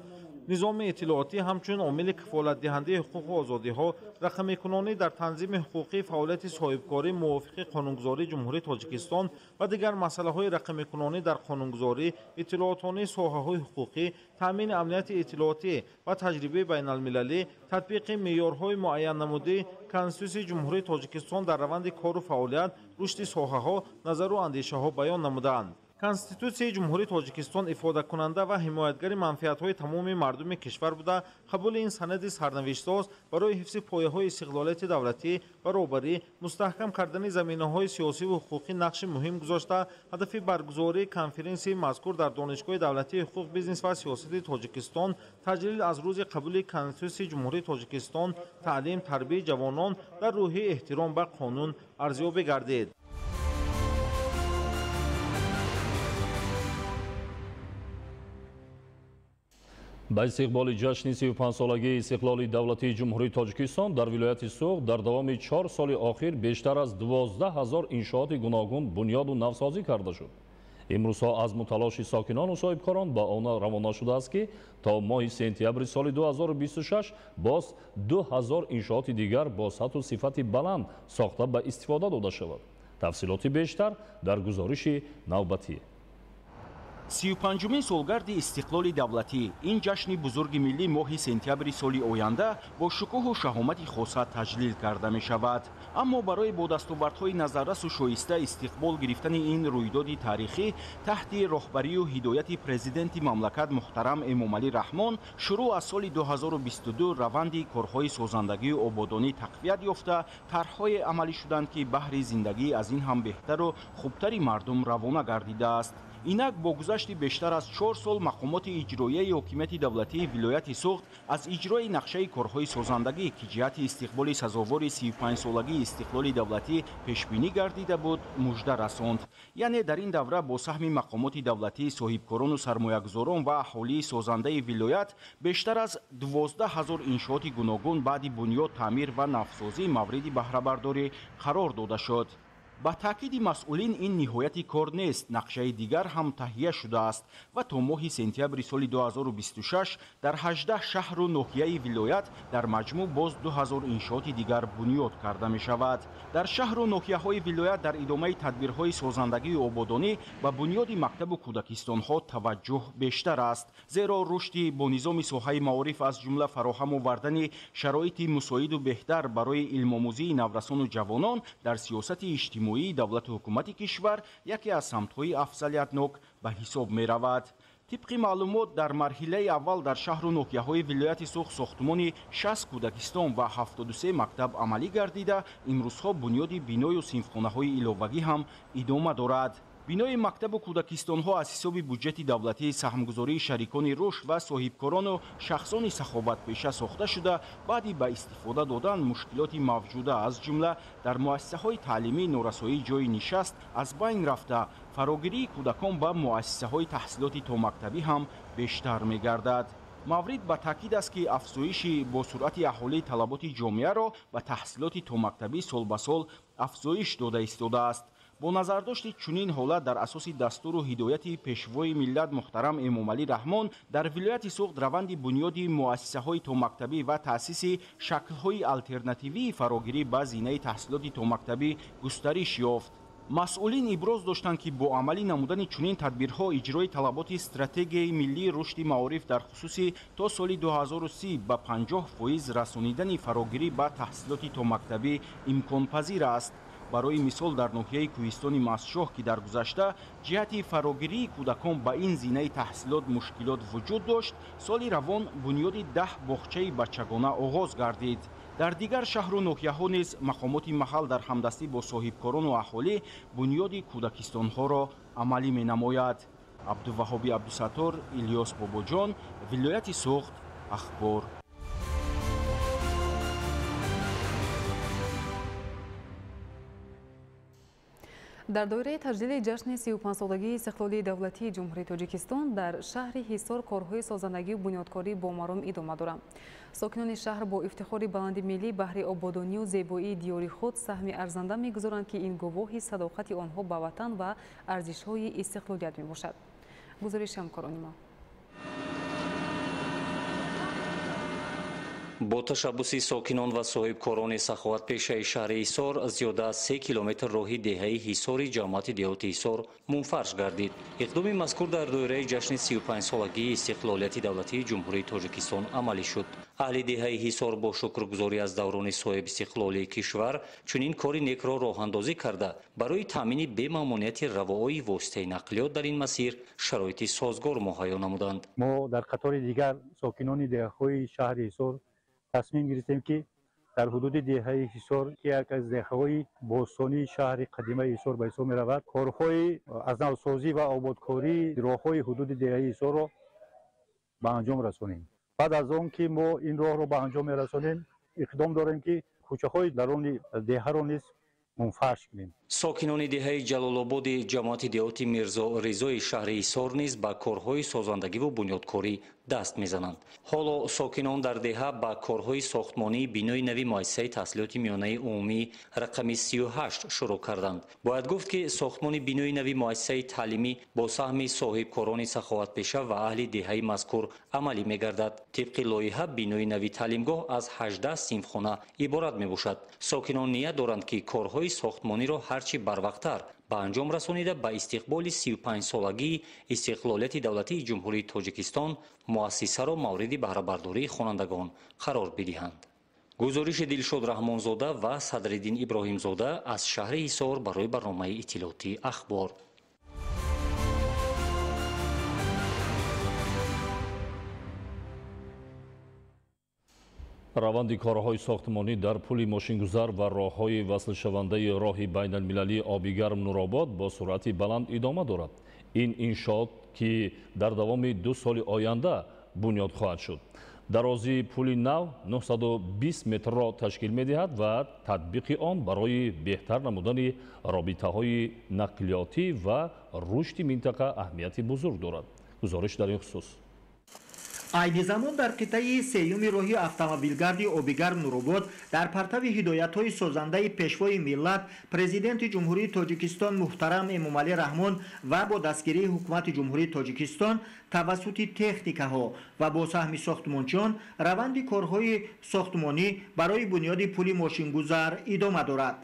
низоми иттилоотӣ ҳамчун омили кафолатдиҳандаи ҳуқуқу озодиҳо, рақамикунонӣ дар танзими ҳуқуқии фаъолияти соҳибкорӣ мувофиқи қонунгузории Ҷумҳурии Тоҷикистон ва дигар масъалаҳои рақамикунонӣ дар қонунгузорӣ, иттилоотонии соҳаҳои ҳуқуқӣ, таъмини амнияти иттилоотӣ ва таҷрибаи байналмилалӣ, татбиқи меъёрҳои муайяннамудии Конститутсияи Ҷумҳурии Тоҷикистон дар раванди кору фаъолият, рушди соҳаҳо, назару андешаҳо баён намуданд. Конститутсияи Ҷумҳурии Тоҷикистон ифодакунанда ва ҳимоятгари манфиатҳои тамоми мардуми кишвар буда, қабули ин санади сарнавиштсоз барои ҳифзи пояҳои истиқлолияти давлатӣ, баробарӣ, мустаҳкам кардани заминаҳои сиёсиву ҳуқуқӣ нақши муҳим гузошта, ҳадафи баргузории конференсияи мазкур дар Донишгоҳи давлатии ҳуқуқ, бизнес ва сиёсати Тоҷикистон таҷлил аз рӯзи қабули Конститутсияи Ҷумҳурии Тоҷикистон, таълим, тарбияи ҷавонон дар рӯҳи эҳтиром ба қонун арзёбӣ гардид. Ба истиқболи ҷашни 35-солагии истиқлоли давлатии Ҷумҳурии Тоҷикистон дар вилояти Суғд дар давоми 4 соли охир бештар аз 12 ҳазор иншооти гуногун бунёду навсозӣ карда шуд. Имрӯзҳо азму талоши сокинону соҳибкорон ба он равона шудааст, ки то моҳи сентябри соли 2026 боз 2000 иншооти дигар бо сатҳу сифати баланд сохта ба истифода дода шавад. Тафсилоти бештар дар гузориши навбатӣ. 35-умин солгарди истиқлоли давлатӣ, ин ҷашни бузурги миллӣ моҳи сентябри соли оянда бо шукӯҳу шаҳомати хоса таҷлил карда мешавад. Аммо барои бо дастовардҳои назаррасу шоиста истиқбол гирифтани ин рӯйдоди таърихӣ таҳти роҳбарию ҳидояти президенти мамлакат муҳтарам Эмомалӣ Раҳмон шурӯъ аз соли 2022 раванди корҳои созандагию ободонӣ тақвият ёфта, тарҳҳое амалӣ шуданд, ки баҳри зиндагӣ аз ин ҳам беҳтару хубтари мардум равона гардидааст. Инак бо гузашти бештар аз 4 сол мақомоти иҷроияи ҳокимияти давлатии вилояти Суғд аз иҷрои нақшаи корҳои созандагӣ, ки ҷиҳати истиқболи сазовори 35-солагии истиқлоли давлатӣ пешбинӣ гардида буд, мужда расонд. Яъне дар ин давра бо саҳми мақомоти давлатӣ, соҳибкорону сармоягузорон ва аҳолии созандаи вилоят бештар аз 12 ҳазор иншооти гуногун баъди бунёд, таъмир ва навсозӣ мавриди баҳрабардорӣ қарор дода шуд. Ба таъкиди масъулин ин ниҳояти кор нест, нақшаи дигар ҳам таҳия шудааст ва то моҳи сентябри соли 2026 дар 18 шаҳру ноҳияи вилоят дар маҷмӯъ боз 2000 иншооти дигар бунёд карда мешавад. Дар шаҳру ноҳияҳои вилоят дар идомаи тадбирҳои созандагию ободонӣ ба бунёди мактабу кӯдакистонҳо таваҷҷӯҳ бештар аст, зеро рушди бо низоми соҳаи маориф аз ҷумла фароҳам овардани шароити мусоиду беҳтар барои илмомӯзии наврасону ҷавонон дар сиёсати иҷтимоӣ давлату ҳукумати кишвар яке аз самтҳои афзалиятнок ба ҳисоб меравад. Тибқи маълумот, дар марҳилаи аввал дар шаҳру ноҳияҳои вилояти Суғд сохтумони 60 кӯдакистон ва 73 мактаб амалӣ гардида, имрӯзҳо бунёди биною синфхонаҳои иловагӣ ҳам идома дорад. Бинои мактабу кӯдакистонҳо аз ҳисоби буҷети давлатӣ, саҳмгузории шарикони рушд ва соҳибкорону шахсони саховатпеша сохта шуда, баъди ба истифода додан мушкилоти мавҷуда аз ҷумла дар муассисаҳои таълимӣ норасоии ҷойи нишаст аз байн рафта, фарогирии кӯдакон ба муассисаҳои таҳсилоти томактабӣ ҳам бештар мегардад. Маврид ба таъкид аст, ки афзоиши бо суръати аҳолӣ талаботи ҷомеаро ба таҳсилоти томактабӣ сол ба сол афзоиш дода истодааст. Бо назардошти чунин ҳолат дар асоси дастуру ҳидояти пешвои миллат муҳтарам Эмомалӣ Раҳмон дар вилояти Суғд раванди бунёди муассисаҳои томактабӣ ва таъсиси шаклҳои алтернативии фарогирӣ ба зинаи таҳсилоти томактабӣ густариш ёфт. Масъулин иброз доштанд, ки бо амалӣ намудани чунин тадбирҳо иҷрои талаботи стратегияи миллии рушди маориф дар хусуси то соли 2030 ба 50% расонидани фарогирӣ ба таҳсилоти томактабӣ имконпазир аст. Барои мисол, дар ноҳияи кӯҳистони Мастшоҳ, ки дар гузашта ҷиҳати фарогирии кӯдакон ба ин зинаи таҳсилот мушкилот вуҷуд дошт, соли равон бунёди 10 боғчаи бачагона оғоз гардид. Дар дигар шаҳру ноҳияҳо низ мақомоти маҳал дар ҳамдастӣ бо соҳибкорону аҳолӣ бунёди кӯдакистонҳоро амалӣ менамояд. Абдуваҳоби Абдусаттор, Илёс Бобоҷон, вилояти Суғд, Ахбор. Дар доираи таҷлили ҷашни 35-солагии истиқлолии давлатии Ҷумҳурии Тоҷикистон дар шаҳри Ҳисор корҳои созандагию бунёдкорӣ бо маром идома доранд. Сокинони шаҳр бо ифтихори баланди миллӣ баҳри ободонию зебоии диёри худ саҳми арзанда мегузоранд, ки ин гувоҳи садоқати онҳо ба ватан ва арзишҳои истиқлолият мебошад. Гузориши ҳамкорони мо. Бо ташаббуси сокинон ва соҳибкорони саховатпешаи шаҳри Ҳисор зиёда аз 3 километр роҳи деҳаи Ҳисори ҷамоати деҳоти Ҳисор мунфарш гардид. Иқдоми мазкур дар доираи ҷашни 35-солагии истиқлолияти давлатии Ҷумҳурии Тоҷикистон амалӣ шуд. Аҳли деҳаи Ҳисор бо шукргузорӣ аз даврони соҳибистиқлолии кишвар чунин кори некро роҳандозӣ карда, барои таъмини бемамониати равои воситаи нақлиёт дар ин масир шароити созгор муҳайё намуданд. Мо дар қатори дигар сокинони деҳаҳои шаҳри Ҳисор тасмим гирифтем, ки дар ҳудуди деҳаи Ҳисор, ки як аз деҳаҳои бостонии шаҳри қадимаи Ҳисор ба ҳисоб меравад, корҳои аз навсозӣ ва ободкории роҳҳои ҳудуди деҳаи Ҳисорро ба анҷом расонем. Баъд аз он ки мо ин роҳро ба анҷом мерасонем, иқдом дорем, ки кӯчаҳои даруни деҳаро низ мунфарш кунем. Сокинони деҳаи Ҷалолободи ҷамоати деҳоти Мирзо Ризои шаҳри Ҳисор низ ба корҳои созандагиву бунёдкорӣ даст мезананд. Ҳоло сокинон дар деҳа ба корҳои сохтмонии бинои нави муассисаи таҳсилоти миёнаи умумӣ рақами 38 шурӯъ карданд. Бояд гуфт, ки сохтмони бинои нави муассисаи таълимӣ бо саҳми соҳибкорони саховатпеша ва аҳли деҳаи мазкур амалӣ мегардад. Тибқи лоиҳа бинои нави таълимгоҳ аз 18 синфхона иборат мебошад. Сокинон ният доранд, ки корҳои сохтмониро ҳарчи барвақттар ба анҷом расонида, ба истиқболи 35-солагии истиқлолияти давлатии Ҷумҳурии Тоҷикистон муассисаро мавриди баҳрабардории хонандагон қарор бидиҳанд. Гузориши Дилшод Раҳмонзода ва Садриддин Иброҳимзода аз шаҳри Ҳисор барои барномаи иттилоотии Ахбор. Раванди корҳои сохтмонӣ дар пули мошингузар ва роҳҳои васлшавандаи роҳи байналмилалии оби гарм Нуробод бо суръати баланд идома дорад. Ин иншоот, ки дар давоми 2 соли оянда бунёд хоҳад шуд, дарозии пули нав 920 метрро ташкил медиҳад ва татбиқи он барои беҳтар намудани робитаҳои нақлиётӣ ва рушди минтақа аҳамияти бузург дорад. Гузориш дар ин хусус. Айни замон дар қитъаи сеюми роҳи автомобилгарди обигарм Нуробод дар партави ҳидоятҳои созандаи Пешвои миллат, Президенти Ҷумҳурии Тоҷикистон муҳтарам Эмомалӣ Раҳмон ва бо дастгирии Ҳукумати Ҷумҳурии Тоҷикистон тавассути техникаҳо ва бо саҳми сохтмончиён раванди корҳои сохтмонӣ барои бунёди пули мошингузар идома дорад.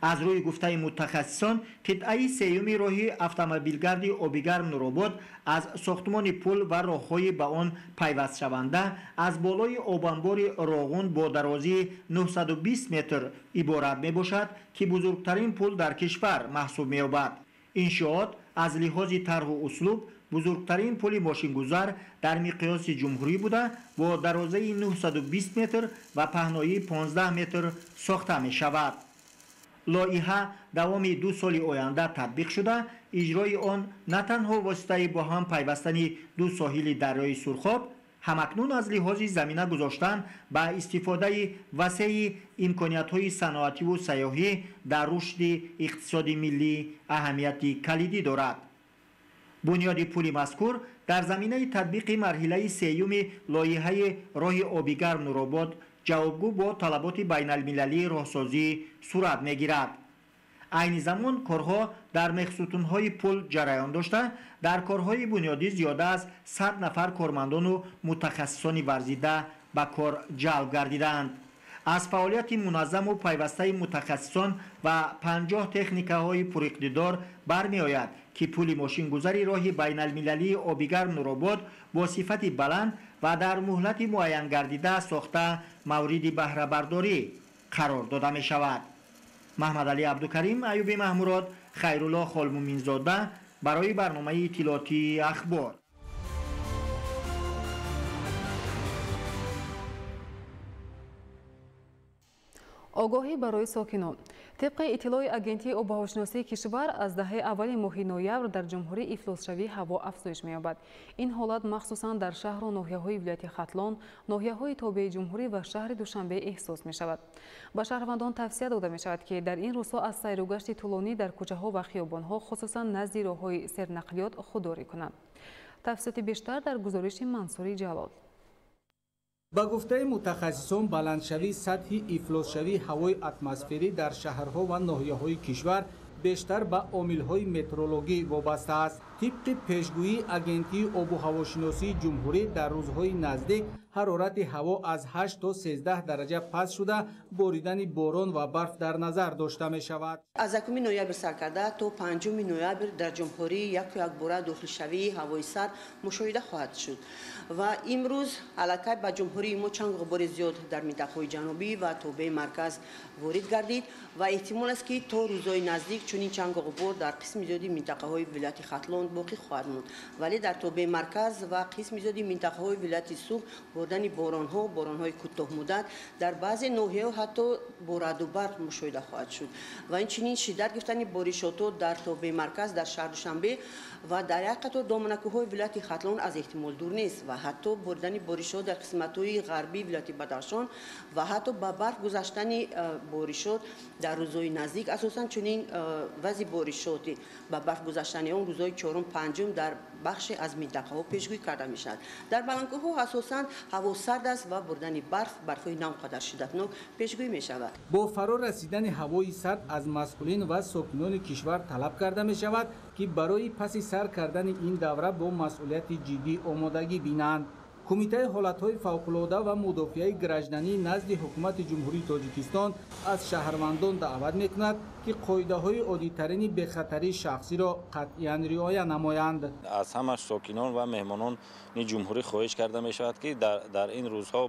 Аз рӯи гуфтаи мутахассисон, қитъаи сеюми роҳи автомобилгарди обигарм Нуробод аз сохтмони пул ва роҳҳои ба он пайвастшаванда аз болои обанбори Роғун бо дарозии 920 метр иборат мебошад, ки бузургтарин пул дар кишвар маҳсуб меёбад. Иншоот аз лиҳози тарҳу услуб бузургтарин пули мошингузар дар миқёси ҷумҳурӣ буда, бо дарозаи 920 метр ва паҳноии 15 метр сохта мешавад. Лоиҳа давоми 2 соли оянда татбиқ шуда, иҷрои он на танҳо воситаи бо ҳам пайвастани ду соҳили дарёи Сурхоб, ҳамакнун аз лиҳози замина гузоштан ба истифодаи васеи имкониятҳои саноативу сайёҳӣ дар рушди иқтисоди миллӣ аҳамияти калидӣ дорад. Бунёди пули мазкур дар заминаи татбиқи марҳилаи сеюми лоиҳаи роҳи обигарм Нуробод ҷавобгӯ бо талаботи байналмилалии роҳсозӣ сурат мегирад. Айни замон корҳо дар мехсутунҳои пул ҷараён дошта, дар корҳои бунёдӣ зиёда аз 100 нафар кормандону мутахассисони варзида ба кор ҷалб гардидаанд. Аз фаъолияти муназзаму пайвастаи мутахассисон ва 50 техникаҳои пуриқтидор бармеояд, ки пули мошингузари роҳи байналмилалии обигарм Нуробод бо сифати баланд ва дар муҳлати муайянгардида сохта мавриди баҳрабардорӣ қарор дода мешавад. Маҳмадалӣ Абдукарим, Аюби Маҳмурод, Хайрулло Холмуминзода барои барномаи иттилоотии Ахбор. Огоҳӣ барои сокинон. Тибқи иттилои Агентии обҳавошиносии кишвар, аз даҳаи аввали моҳи ноябр дар ҷумҳурӣ ифлосшавии ҳаво афзоиш меёбад. Ин ҳолат махсусан дар шаҳру ноҳияҳои вилояти Хатлон, ноҳияҳои тобеи ҷумҳурӣ ва шаҳри Душанбе эҳсос мешавад. Ба шаҳрвандон тавсия дода мешавад, ки дар ин рӯзҳо аз сайругашти тӯлонӣ дар кӯчаҳо ва хиёбонҳо, хусусан назди роҳҳои сернақлиёт, худдорӣ кунанд. Тафсилоти бештар дар гузориши Мансури Ҷалол. Ба гуфтаи мутахассисон, баландшавии сатҳи ифлосшавии ҳавои атмосферӣ дар шаҳрҳо ва ноҳияҳои кишвар бештар ба омилҳои метеорологӣ вобаста аст. Тибқи пешгӯии Агентии обу ҳавошиносии ҷумҳурӣ, дар рӯзҳои наздик ҳарорати ҳаво аз 8 то 13 дараҷа паст шуда, боридани борон ва барф дар назар дошта мешавад. Аз 1 ноябр сар карда то 5 ноябр дар ҷумҳурӣ яку якбора дохилшавии ҳавои сард мушоҳида хоҳад шуд ва имрӯз аллакай ба ҷумҳурии мо чанг ғубори зиёд дар минтақаҳои ҷанубӣ ва тобеи марказ ворид гардид ва эҳтимол аст, ки то рӯзҳои наздик чунин чангу ғубор дар қисми зиёди минтақаҳои вилояти Хатлон боқӣ хоҳад монд, вале дар тобеи марказ ва қисми зиёди минтақаҳои вилояти Суғд боридани боронҳо, боронҳои кӯтоҳмуддат дар баъзе ноҳияҳо ҳатто бо раъду барқ мушоҳида хоҳад шуд ва инчунин шиддат гирифтани боришотҳо дар тобеи марказ, дар шаҳр Душанбе ва дар як қатор доманакӯҳҳои вилояти Хатлон аз эҳтимол дур нест ва ҳатто боридани боришот дар қисматҳои ғарбии вилояти Бадахшон ва ҳатто ба барф гузаштани боришот дар рӯзҳои наздик, асосан чунин вазъи боришоти ба барф гузаштани он рӯзҳои чорум, панҷум дар бахше аз минтақаҳо пешгӯӣ карда мешавад. Дар баландкӯҳҳо асосан ҳаво сард аст ва бурдани барф, барфҳои на он қадар шиддатнок пешгӯӣ мешавад. Бо фаро расидани ҳавои сард аз масъулин ва сокинони кишвар талаб карда мешавад, ки барои паси сар кардани ин давра бо масъулияти ҷиддӣ омодагӣ бинанд. Кумитаи ҳолатҳои фавқулода ва мудофиаи гражданӣ назди Ҳукумати Ҷумҳурии Тоҷикистон аз шаҳрвандон даъват мекунад, ки қоидаҳои оддитарини бехатарии шахсиро қатъиян риоя намоянд. Аз ҳама сокинон ва меҳмонони ҷумҳурӣ хоҳиш карда мешавад, ки дар ин рӯзҳо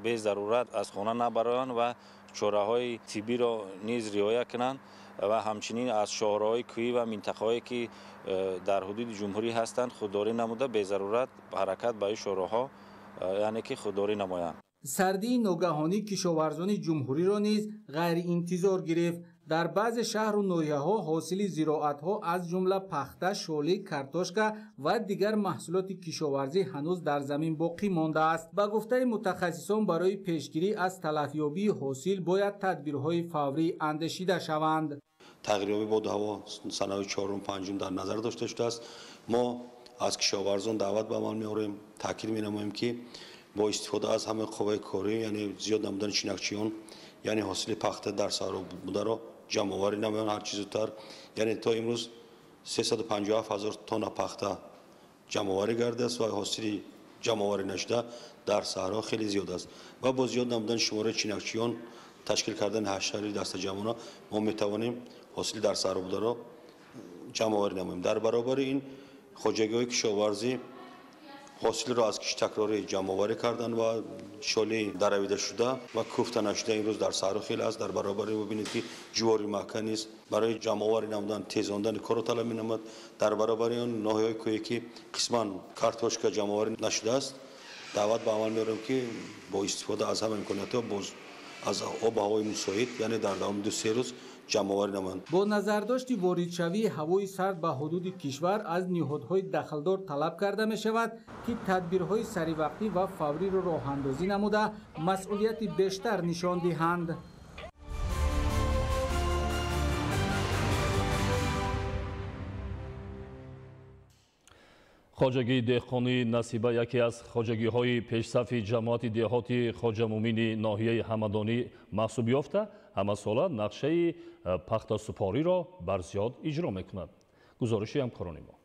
безарурат аз хона набароянд ва чораҳои тиббиро низ риоя кунанд ва ҳамчунин аз шоҳроҳҳои кӯҳӣ ва минтақаҳое ки дар ҳудуди ҷумҳурӣ ҳастанд худдорӣ намуда, безарурат ҳаракат ба ин шоҳроҳҳо, яъне ки худдорӣ намоянд. Сардии ногаҳонӣ кишоварзони ҷумҳуриро низ ғайриинтизор гирифт. Дар баъзе шаҳру ноҳияҳо ҳосили зироатҳо аз ҷумла пахта, шолӣ, картошка ва дигар маҳсулоти кишоварзӣ ҳанӯз дар замин боқӣ мондааст. Ба гуфтаи мутахассисон, барои пешгирӣ аз талафёбии ҳосил бояд тадбирҳои фаврӣ андешида шаванд. Тағйирёбии боду ҳаво санаи чорум, панҷум дар назар дошта шудааст. Мо аз кишоварзон даъват ба амал меорем, таъкид менамоем, ки бо истифода аз ҳамаи қувваи корӣ, яъне зиёд намудани чинакчиён, яъне ҳосили пахта дар саҳро бударо ҷамъоварӣ намоянд ҳарчи зудтар. Яъне то имрӯз 357 ҳазор тонна пахта ҷамъоварӣ гардидааст ва ҳосили ҷамъоварӣ нашуда дар саҳро хеле зиёд аст ва бо зиёд намудани шумораи чинакчиён, ташкил кардани ҳашари дастаҷамъона мо метавонем ҳосили дар саҳро бударо ҷамъоварӣ намоем. Дар баробари ин хоҷагиҳои кишоварзӣ ҳосилро аз киштакрорӣ ҷамъоварӣ карданд ва шолии даравида шуда ва кӯфта нашуда имрӯз дар саҳро хеле аст. Дар баробари бибинед, ки ҷувори маҳка низ барои ҷамъоварӣ намудан тезондани корро талаб менамояд. Дар баробари он ноҳияҳои кӯҳе ки қисман картошка ҷамъоварӣ нашудааст, даъват ба амал меорем, ки бо истифода аз ҳама имкониятҳо боз аз обу ҳавои мусоид, яъне дар давоми 2-3 рӯз ҷамъоварӣ намоянд. Бо назардошти воридшавии ҳавои сард ба ҳудуди кишвар аз ниҳодҳои дахлдор талаб карда мешавад, ки тадбирҳои саривақтӣ ва фавриро роҳандозӣ намуда, масъулияти бештар нишон диҳанд. Хоҷагии деҳқонии Насиба яке аз хоҷагиҳои пешсафи ҷамоати деҳоти Хоҷамумини ноҳияи Ҳамадонӣ маҳсуб ёфта, ҳамасола нақшаи пахтасупориро барзиёд иҷро мекунад. Гузориши ҳамкорони мо.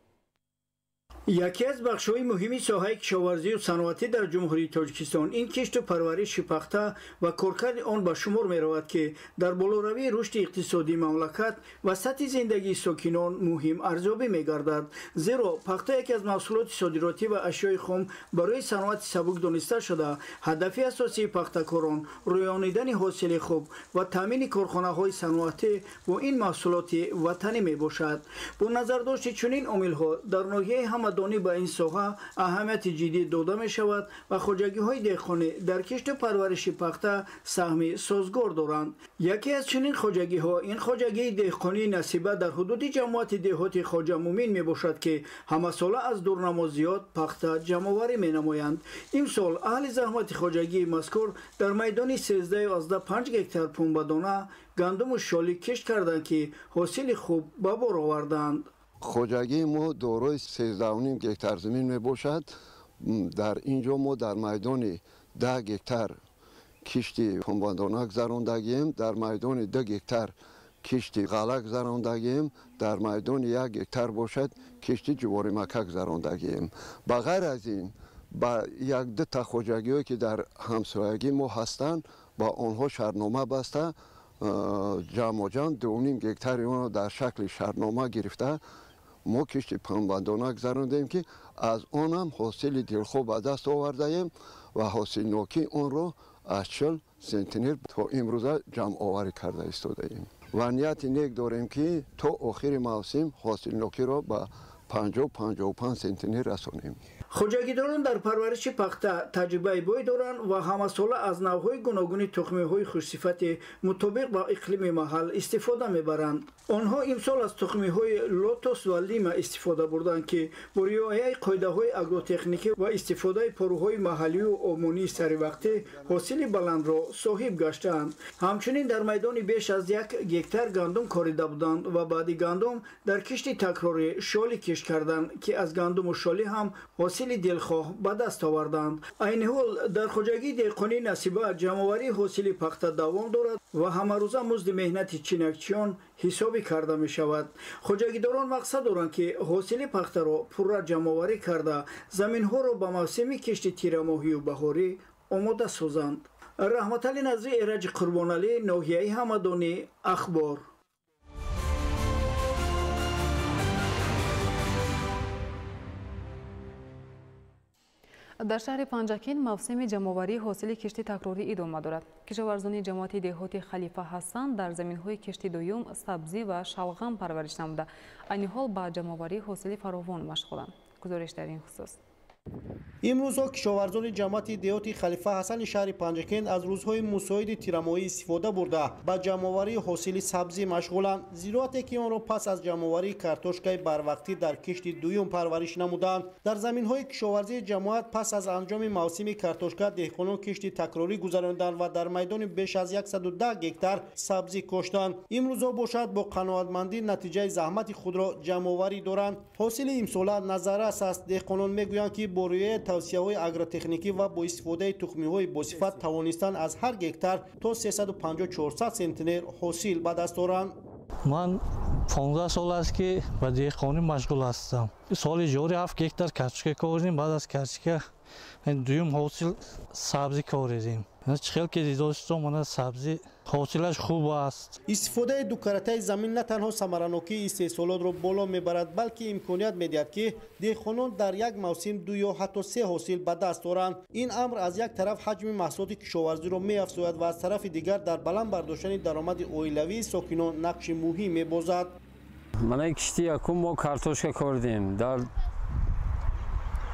Яке аз бахшҳои муҳими соҳаи кишоварзию саноатӣ дар Ҷумҳурии Тоҷикистон ин кишту парвариши пахта ва коркарди он ба шумор меравад, ки дар болоравии рушди иқтисодии мамлакат ва сатҳи зиндагии сокинон муҳим арзёбӣ мегардад. Зеро пахта яке аз маҳсулоти содиротӣ ва ашёи хом барои саноати сабук дониста шуда, ҳадафи асосии пахтакорон рӯёнидани ҳосили хуб ва таъмини корхонаҳои саноатӣ бо ин маҳсулоти ватанӣ мебошад. Бо назардошти чунин омилҳо дар ноҳияи Ҳамадонӣ ба ин соҳа аҳамияти ҷиддӣ дода мешавад ва хоҷагиҳои деҳқонӣ дар кишту парвариши пахта саҳми созгор доранд. Яке аз чунин хоҷагиҳо ин хоҷагии деҳқонии Насиба дар ҳудуди ҷамоати деҳоти Хоҷамумин мебошад, ки ҳамасола аз дурнамо зиёд пахта ҷамъоварӣ менамоянд. Имсол аҳли заҳмати хоҷагии мазкур дар майдони 13,5 гектар пунбадона гандуму шолӣ кишт карданд, ки ҳосили хуб ба бор оварданд. Хоҷагии мо дорои 13,5 гектар замин мебошад. Дар ин ҷо мо дар майдони 10 гектар кишти пунбандона гузарондагием, дар майдони 2 гектар кишти ғалла гузарондагием, дар майдони 1 гектар бошад кишти ҷуворимака гузарондагием. Ба ғайр аз ин, ба як-ду та хоҷагиҳое ки дар ҳамсоягӣ мо ҳастанд, ба онҳо шартнома баста, ҷамъоҷамъ 2.5 гектари онро дар шакли шартнома гирифта мо кишти пунбандона гузарондем, ки аз онам ҳосили дилхоҳ ба даст овардаем ва ҳосилнокии онро аз 40 сентнер то имрӯза ҷамъоварӣ карда истодаем. Ва нияти нек дорем, ки то охири мавсим ҳосилнокиро ба 50-55 сентнер расонем. Хоҷагидорон дар парвариши пахта таҷрибаи бой доранд ва ҳамасола аз навъҳои гуногуни тухмиҳои хушсифати мутобиқ ба иқлими маҳал истифода мебаранд. Онҳо имсол аз тухмиҳои лотос ва лима истифода бурданд, ки бо риояи қоидаҳои агротехникӣ ва истифодаи порӯҳои маҳаллию омонии саривақтӣ ҳосили баландро соҳиб гаштаанд. Ҳамчунин дар майдони беш аз 1 гектар гандум корида буданд ва баъди гандум дар кишти такрорӣ шолӣ кишт карданд, ки аз гандуму шолӣ ҳам ҳосили дилхоҳ ба даст оварданд. Айни ҳол дар хоҷагии деҳқонии Насиба ҷамъоварии ҳосили пахта давом дорад ва ҳамарӯза музди меҳнати чинакчиён ҳисобӣ карда мешавад. Хоҷагидорон мақсад доранд, ки ҳосили пахтаро пурра ҷамъоварӣ карда, заминҳоро ба мавсими кишти тирамоҳию баҳорӣ омода созанд. Раҳматали Назри, Эраҷи Қурбоналӣ, ноҳияи Ҳамадонӣ, Ахбор. Дар шаҳри Панҷакент мавсими ҷамъоварии ҳосили кишти такрорӣ идома дорад. Кишоварзони ҷамоати деҳоти Халифа Ҳасан дар заминҳои кишти дуюм сабзӣ ва шалғам парвариш намуда. Айни ҳол ба ҷамъоварии ҳосили фаровон машғуланд. Гузориш дар ин хусус. Имрӯзҳо кишоварзони ҷамоати деҳоти Халифа Ҳасани шаҳри Панҷакент аз рӯзҳои мусоиди тирамоҳӣ истифода бурда ба ҷамъоварии ҳосили сабзӣ машғуланд. Зироате ки онро пас аз ҷамъоварии картошкаи барвақтӣ дар кишти дуюм парвариш намуданд. Дар заминҳои кишоварзии ҷамоат пас аз анҷоми мавсими картошка деҳқонон кишти такрорӣ гузаронданд ва дар майдони беш аз 110 гектар сабзӣ коштанд. Имрӯзҳо бошад бо қаноатмандӣ натиҷаи заҳмати худро ҷамъоварӣ доранд. Ҳосили имсола назаррас аст. Деҳқонон мегӯянд, ки бо риояи тавсияҳои агротехникӣ ва бо истифодаи тухмиҳои босифат тавонистанд аз ҳар гектар то 350-400 сентнер ҳосил ба даст оранд. Ман 15 сол аст, ки ба деҳқонӣ машғул ҳастам. Соли ҷорӣ 7 гектар картошка коридем, баъд аз картошка дуюм ҳосил сабзӣ коридем. Чӣ хел ки дидостом, мана сабзӣ ҳосилаш хуб аст. Истифодаи дукаратаи замин на танҳо самаранокии истеҳсолотро боло мебарад, балки имконият медиҳад, ки деҳқонон дар як мавсим ду ё ҳатто се ҳосил ба даст оранд. Ин амр аз як тараф ҳаҷми маҳсулоти кишоварзиро меафзояд ва аз тарафи дигар дар баланд бардоштани даромади оилавии сокинон нақши муҳим мебозад. Мана кишти якум мо картошка кордем дар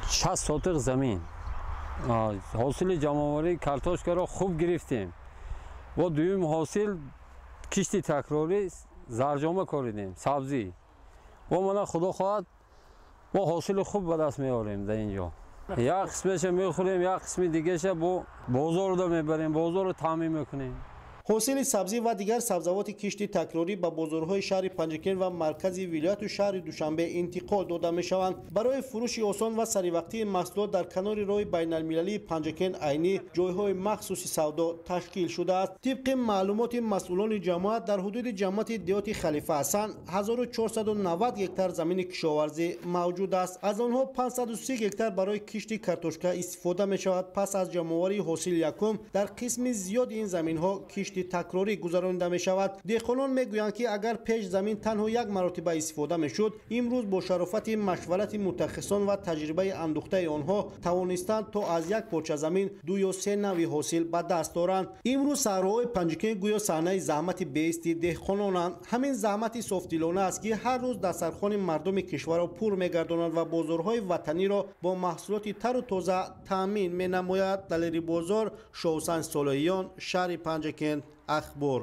60 сотиқ замин. Ҳосили ҷамъоварии картошкаро хуб гирифтем. Бо дуюм ҳосил кишти такрорӣ зарҷома коридем, сабзӣ. Бо мана худо хоҳад мо ҳосили хуб ба даст меорем дар ин ҷо. Як қисмаша мехӯрем, як қисми дигаша бо бозорда мебарем, бозорро таъмин мекунем. Ҳосили сабзӣ ва дигар сабзавоти кишти такрорӣ ба бозорҳои шаҳри Панҷакент ва маркази вилояту шаҳри Душанбе интиқол дода мешаванд. Барои фурӯши осон ва саривақтии маҳсулот дар канори роҳи байналмилалии Панҷакент Айнӣ ҷойҳои махсуси савдо ташкил шудааст. Тибқи маълумоти масъулони ҷамоат, дар ҳудуди ҷамоати деҳоти Халифа Ҳасан 1490 гектар замини кишоварзӣ мавҷуд аст. Аз онҳо 530 гектар барои кишти картошка истифода мешавад. Пас аз ҷамъоварии ҳосили якум дар қисми зиёди ин заминҳо кишти такрорӣ гузаронида мешавад. Деҳқонон мегӯянд, ки агар пеш замин танҳо як маротиба истифода мешуд, имрӯз бо шарофати машварати мутахассисон ва таҷрибаи андӯхтаи онҳо тавонистанд то аз як порча замин ду ё се навъи ҳосил ба даст оранд. Имрӯз саҳроҳои Панҷакент гӯё саҳнаи заҳмати беисти деҳқононанд. Ҳамин заҳмати софдилона аст, ки ҳар рӯз дастархони мардуми кишварро пур мегардонад ва бозорҳои ватаниро бо маҳсулоти тару тоза таъмин менамояд. Далери Бозор, Шоҳусан Солоҳиён, шаҳри Панҷакент, Ахбор.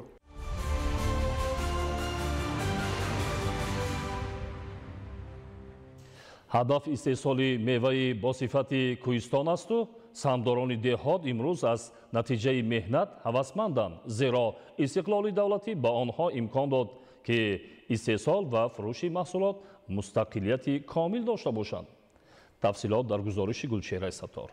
Ҳадаф истеҳсоли меваи босифати кӯҳистон асту саҳмдорони деҳот имрӯз аз натиҷаи меҳнат ҳавасманданд, зеро истиқлоли давлатӣ ба онҳо имкон дод, ки истеҳсол ва фурӯши маҳсулот мустақилияти комил дошта бошанд. Тафсилот дар гузориши Гулчеҳраи Саттор.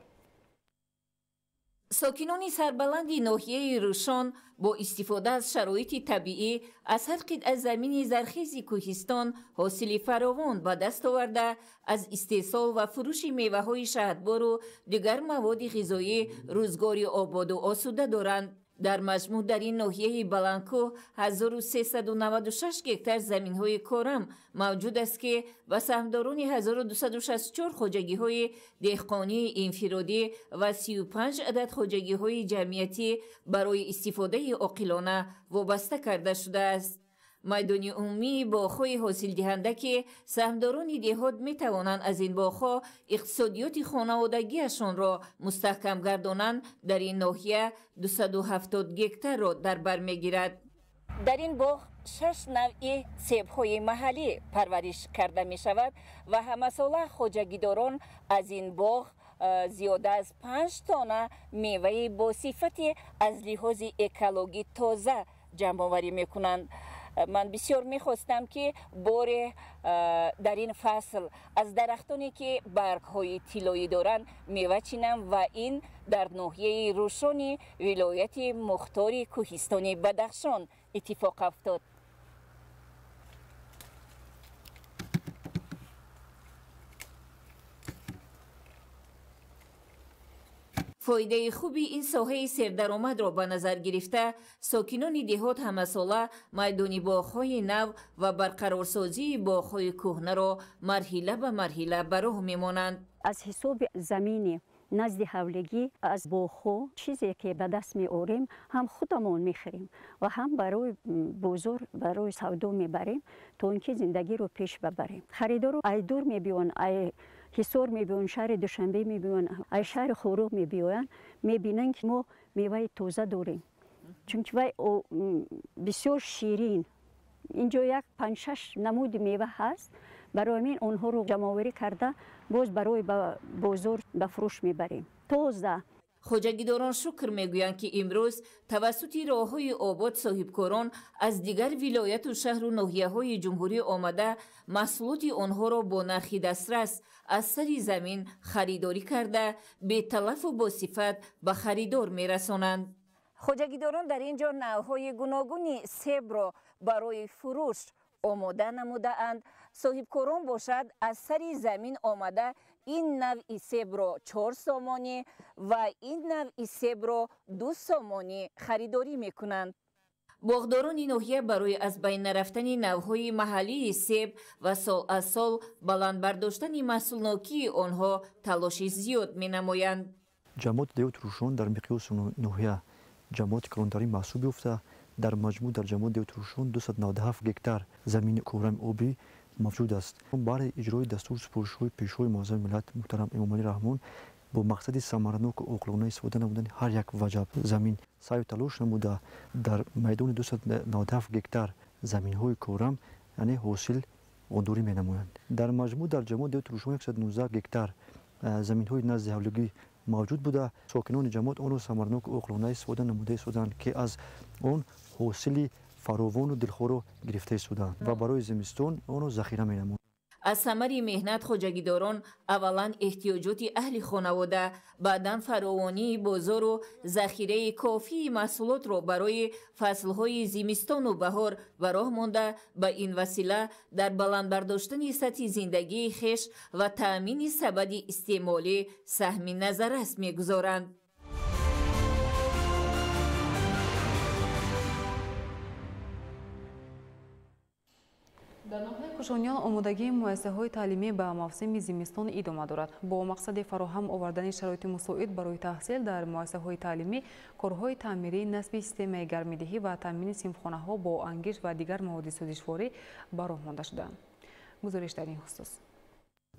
Сокинони сарбаланди ноҳияи Рӯшон бо истифода аз шароити табиӣ аз ҳар қитъа замини зархези кӯҳистон ҳосили фаровон ба даст оварда, аз истеҳсол ва фурӯши меваҳои шаҳдбору дигар маводи ғизоӣ рӯзгори ободу осуда доранд. Дар маҷмӯъ дар ин ноҳияи баландкӯҳ 1396 гектар заминҳои корам мавҷуд аст, ки ба саҳмдорони 1264 хоҷагиҳои деҳқонии инфиродӣ ва 35 адад хоҷагиҳои ҷамъиятӣ барои истифодаи оқилона вобаста карда шудааст. Майдони умумии боғҳои ҳосилдиҳанда, ки саҳмдорони деҳот метавонанд аз ин боғҳо иқтисодиёти хонаводагиашонро мустаҳкам гардонанд, дар ин ноҳия 270 гектарро дар бар мегирад. Дар ин боғ 6 навъи себҳои маҳаллӣ парвариш карда мешавад ва ҳамасола хоҷагидорон аз ин боғ зиёда аз 5 тонна меваи босифати аз лиҳози экологӣ тоза ҷамъоварӣ мекунанд. Ман бисёр мехостам, ки боре дар ин фасл аз дарахтоне, ки баргҳои тиллоӣ доранд, мева чинам ва ин дар ноҳияи Рӯшони вилояти мухтори кӯҳистони Бадахшон иттифоқ афтод. Фоидаи хуби ин соҳаи сердаромадро ба назар гирифта, сокинони деҳот ҳамасола майдони боғҳои нав ва барқарорсозии боғҳои кӯҳнаро марҳила ба марҳила ба роҳ мемонанд. Аз ҳисоби замини назди ҳавлигӣ аз боғҳо чизе ки ба даст меорем, ҳам худамон мехӯрем ва ҳам барои бозор, барои савдо мебарем, то ин ки зиндагиро пеш бабарем. Харидоро ай дур мебиён, ай Ҳисор мебиён, шаҳри Душанбе мебиён, ай шаҳри Хоруғ мебиёянд, мебинанд, ки мо меваи тоза дорем, чунки вай бисёр ширин. Инҷо як 5-6 намуди мева ҳаст. Барои ҳамин онҳоро ҷамъоварӣ карда боз барои бозор ба фурӯш мебарем тоза. Хоҷагидорон шукр мегӯянд, ки имрӯз тавассути роҳҳои обод соҳибкорон аз дигар вилояту шаҳру ноҳияҳои ҷумҳурӣ омада маҳсулоти онҳоро бо нархи дастрас аз сари замин харидорӣ карда, беталафу босифат ба харидор мерасонанд. Хоҷагидорон дар ин ҷо навъҳои гуногуни себро барои фурӯш омода намудаанд. Соҳибкорон бошад аз сари замин омада ин навъи себро 4 сомонӣ ва ин навъи себро 2 сомонӣ харидорӣ мекунанд. Боғдорони ноҳия барои аз байн нарафтани навъҳои маҳаллии себ ва сол аз сол баланд бардоштани маҳсулнокии онҳо талоши зиёд менамоянд. Ҷамоати деҳоти Рӯшон дар миқёси ноҳия ҷамоати калонтарин маҳсуб ёфта, дар маҷмӯъ дар ҷамоати деҳоти Рӯшон 297 гектар замини корами обӣ мавҷуд аст. Баҳри иҷрои дастуру супоришҳои Пешвои муаззами миллат муҳтарам Эмомалӣ Раҳмон бо мақсади самараноку оқилона истифода намудани ҳар як ваҷаб замин саъю талош намуда, дар майдони 297 гектар заминҳои корам, яъне ҳосил ғундорӣ менамоянд. Дар маҷмӯъ дар ҷамоати деҳоти Рӯшон 119 гектар заминҳои назди ҳавлигӣ мавҷуд буда, сокинони ҷамоат онро самараноку оқилона истифода намуда истоданд, ки аз он ҳосили фаровону дилхоҳро гирифта истоданд ва барои зимистон онро захира менамоянд. Аз самари меҳнат хоҷагидорон аввалан эҳтиёҷоти аҳли хонавода, баъдан фаровонии бозору захираи кофии маҳсулотро барои фаслҳои зимистону баҳор ба роҳ монда, ба ин васила дар баланд бардоштани сатҳи зиндагии хеш ва таъмини сабади истеъмолӣ саҳми назаррас мегузоранд. Дар ноҳияи Кушониён омодагии муассисаҳои таълимӣ ба мавсими зимистон идома дорад. Бо мақсади фароҳам овардани шароити мусоид барои таҳсил дар муассисаҳои таълимӣ, корҳои таъмирӣ, насби системаи гармидиҳӣ ва таъмини синфхонаҳо бо ангиш ва дигар маводи сӯзишворӣ ба роҳ монда шудаанд. Гузориш дар ин хусус.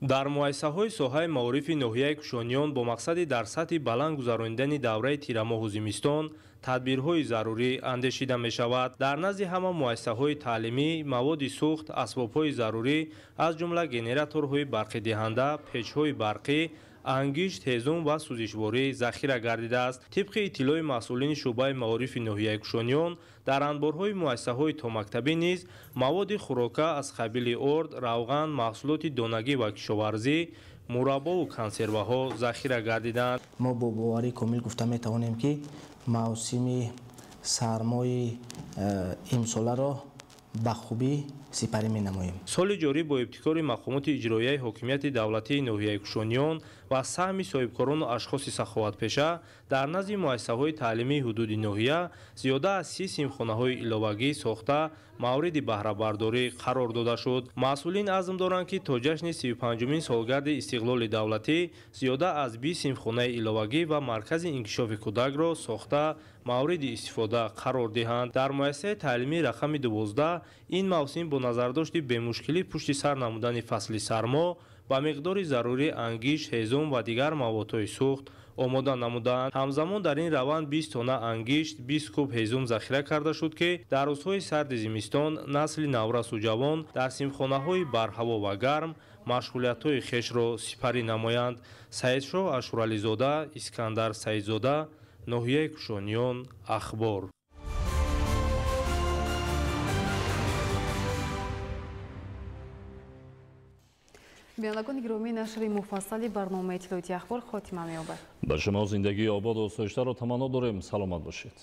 Дар муассисаҳои соҳаи маорифи ноҳияи Кушониён бо мақсади дар сатҳи баланд гузаронидани давраи тирамоҳу зимистон тадбирҳои зарурӣ андешида мешавад. Дар назди ҳама муассисаҳои таълимӣ маводи сӯхт, асбобҳои зарурӣ аз ҷумла генераторҳои барқидиҳанда, печҳои барқӣ, ангишт, ҳезум ва сӯзишворӣ захира гардидааст. Тибқи иттилои масъулини шӯъбаи маорифи ноҳияи Кушониён, дар анборҳои муассисаҳои томактабӣ низ маводи хӯрока аз қабили орд, равған, маҳсулоти донагӣ ва кишоварзӣ, мураббову консерваҳо захира гардиданд. Мо бо боварии комил гуфта метавонем, ки мавсими сармои имсоларо ба хубӣ сипарӣ менамоем. Соли ҷорӣ бо ибтикори мақомоти иҷроияи ҳокимияти давлатии ноҳияи Кушониён ва саҳми соҳибкорону ашхоси саховатпеша дар назди муассисаҳои таълимии ҳудуди ноҳия зиёда аз 30 синфхонаҳои иловагӣ сохта мавриди баҳрабардорӣ қарор дода шуд. Масъулин азм доранд, ки то ҷашни 35-умин солгарди истиқлоли давлатӣ зиёда аз 20 синфхонаи иловагӣ ва маркази инкишофи кӯдакро сохта мавриди истифода қарор диҳанд. Дар муассисаи таълимии рақами 12 ин мавсим бо назардошти бемушкилӣ пушти сар намудани фасли сармо ба миқдори зарурӣ ангишт, ҳезум ва дигар маводҳои сӯхт омода намудаанд. Ҳамзамон дар ин раванд 20 тонна ангишт, 20 куб ҳезум захира карда шуд, ки дар рӯзҳои сарди зимистон насли наврасу ҷавон дар синфхонаҳои барҳаво ва гарм машғулиятҳои хешро сипарӣ намоянд. Саидшоҳ Ашурализода, Искандар Саидзода, ноҳияи Кушониён, Ахбор. Бинандагони гиромӣ, нашри муфассали барномаи иттилоотии Ахбор хотима меёбад. Ба шумо зиндагии ободу осоиштаро таманно дорем. Саломат бошед.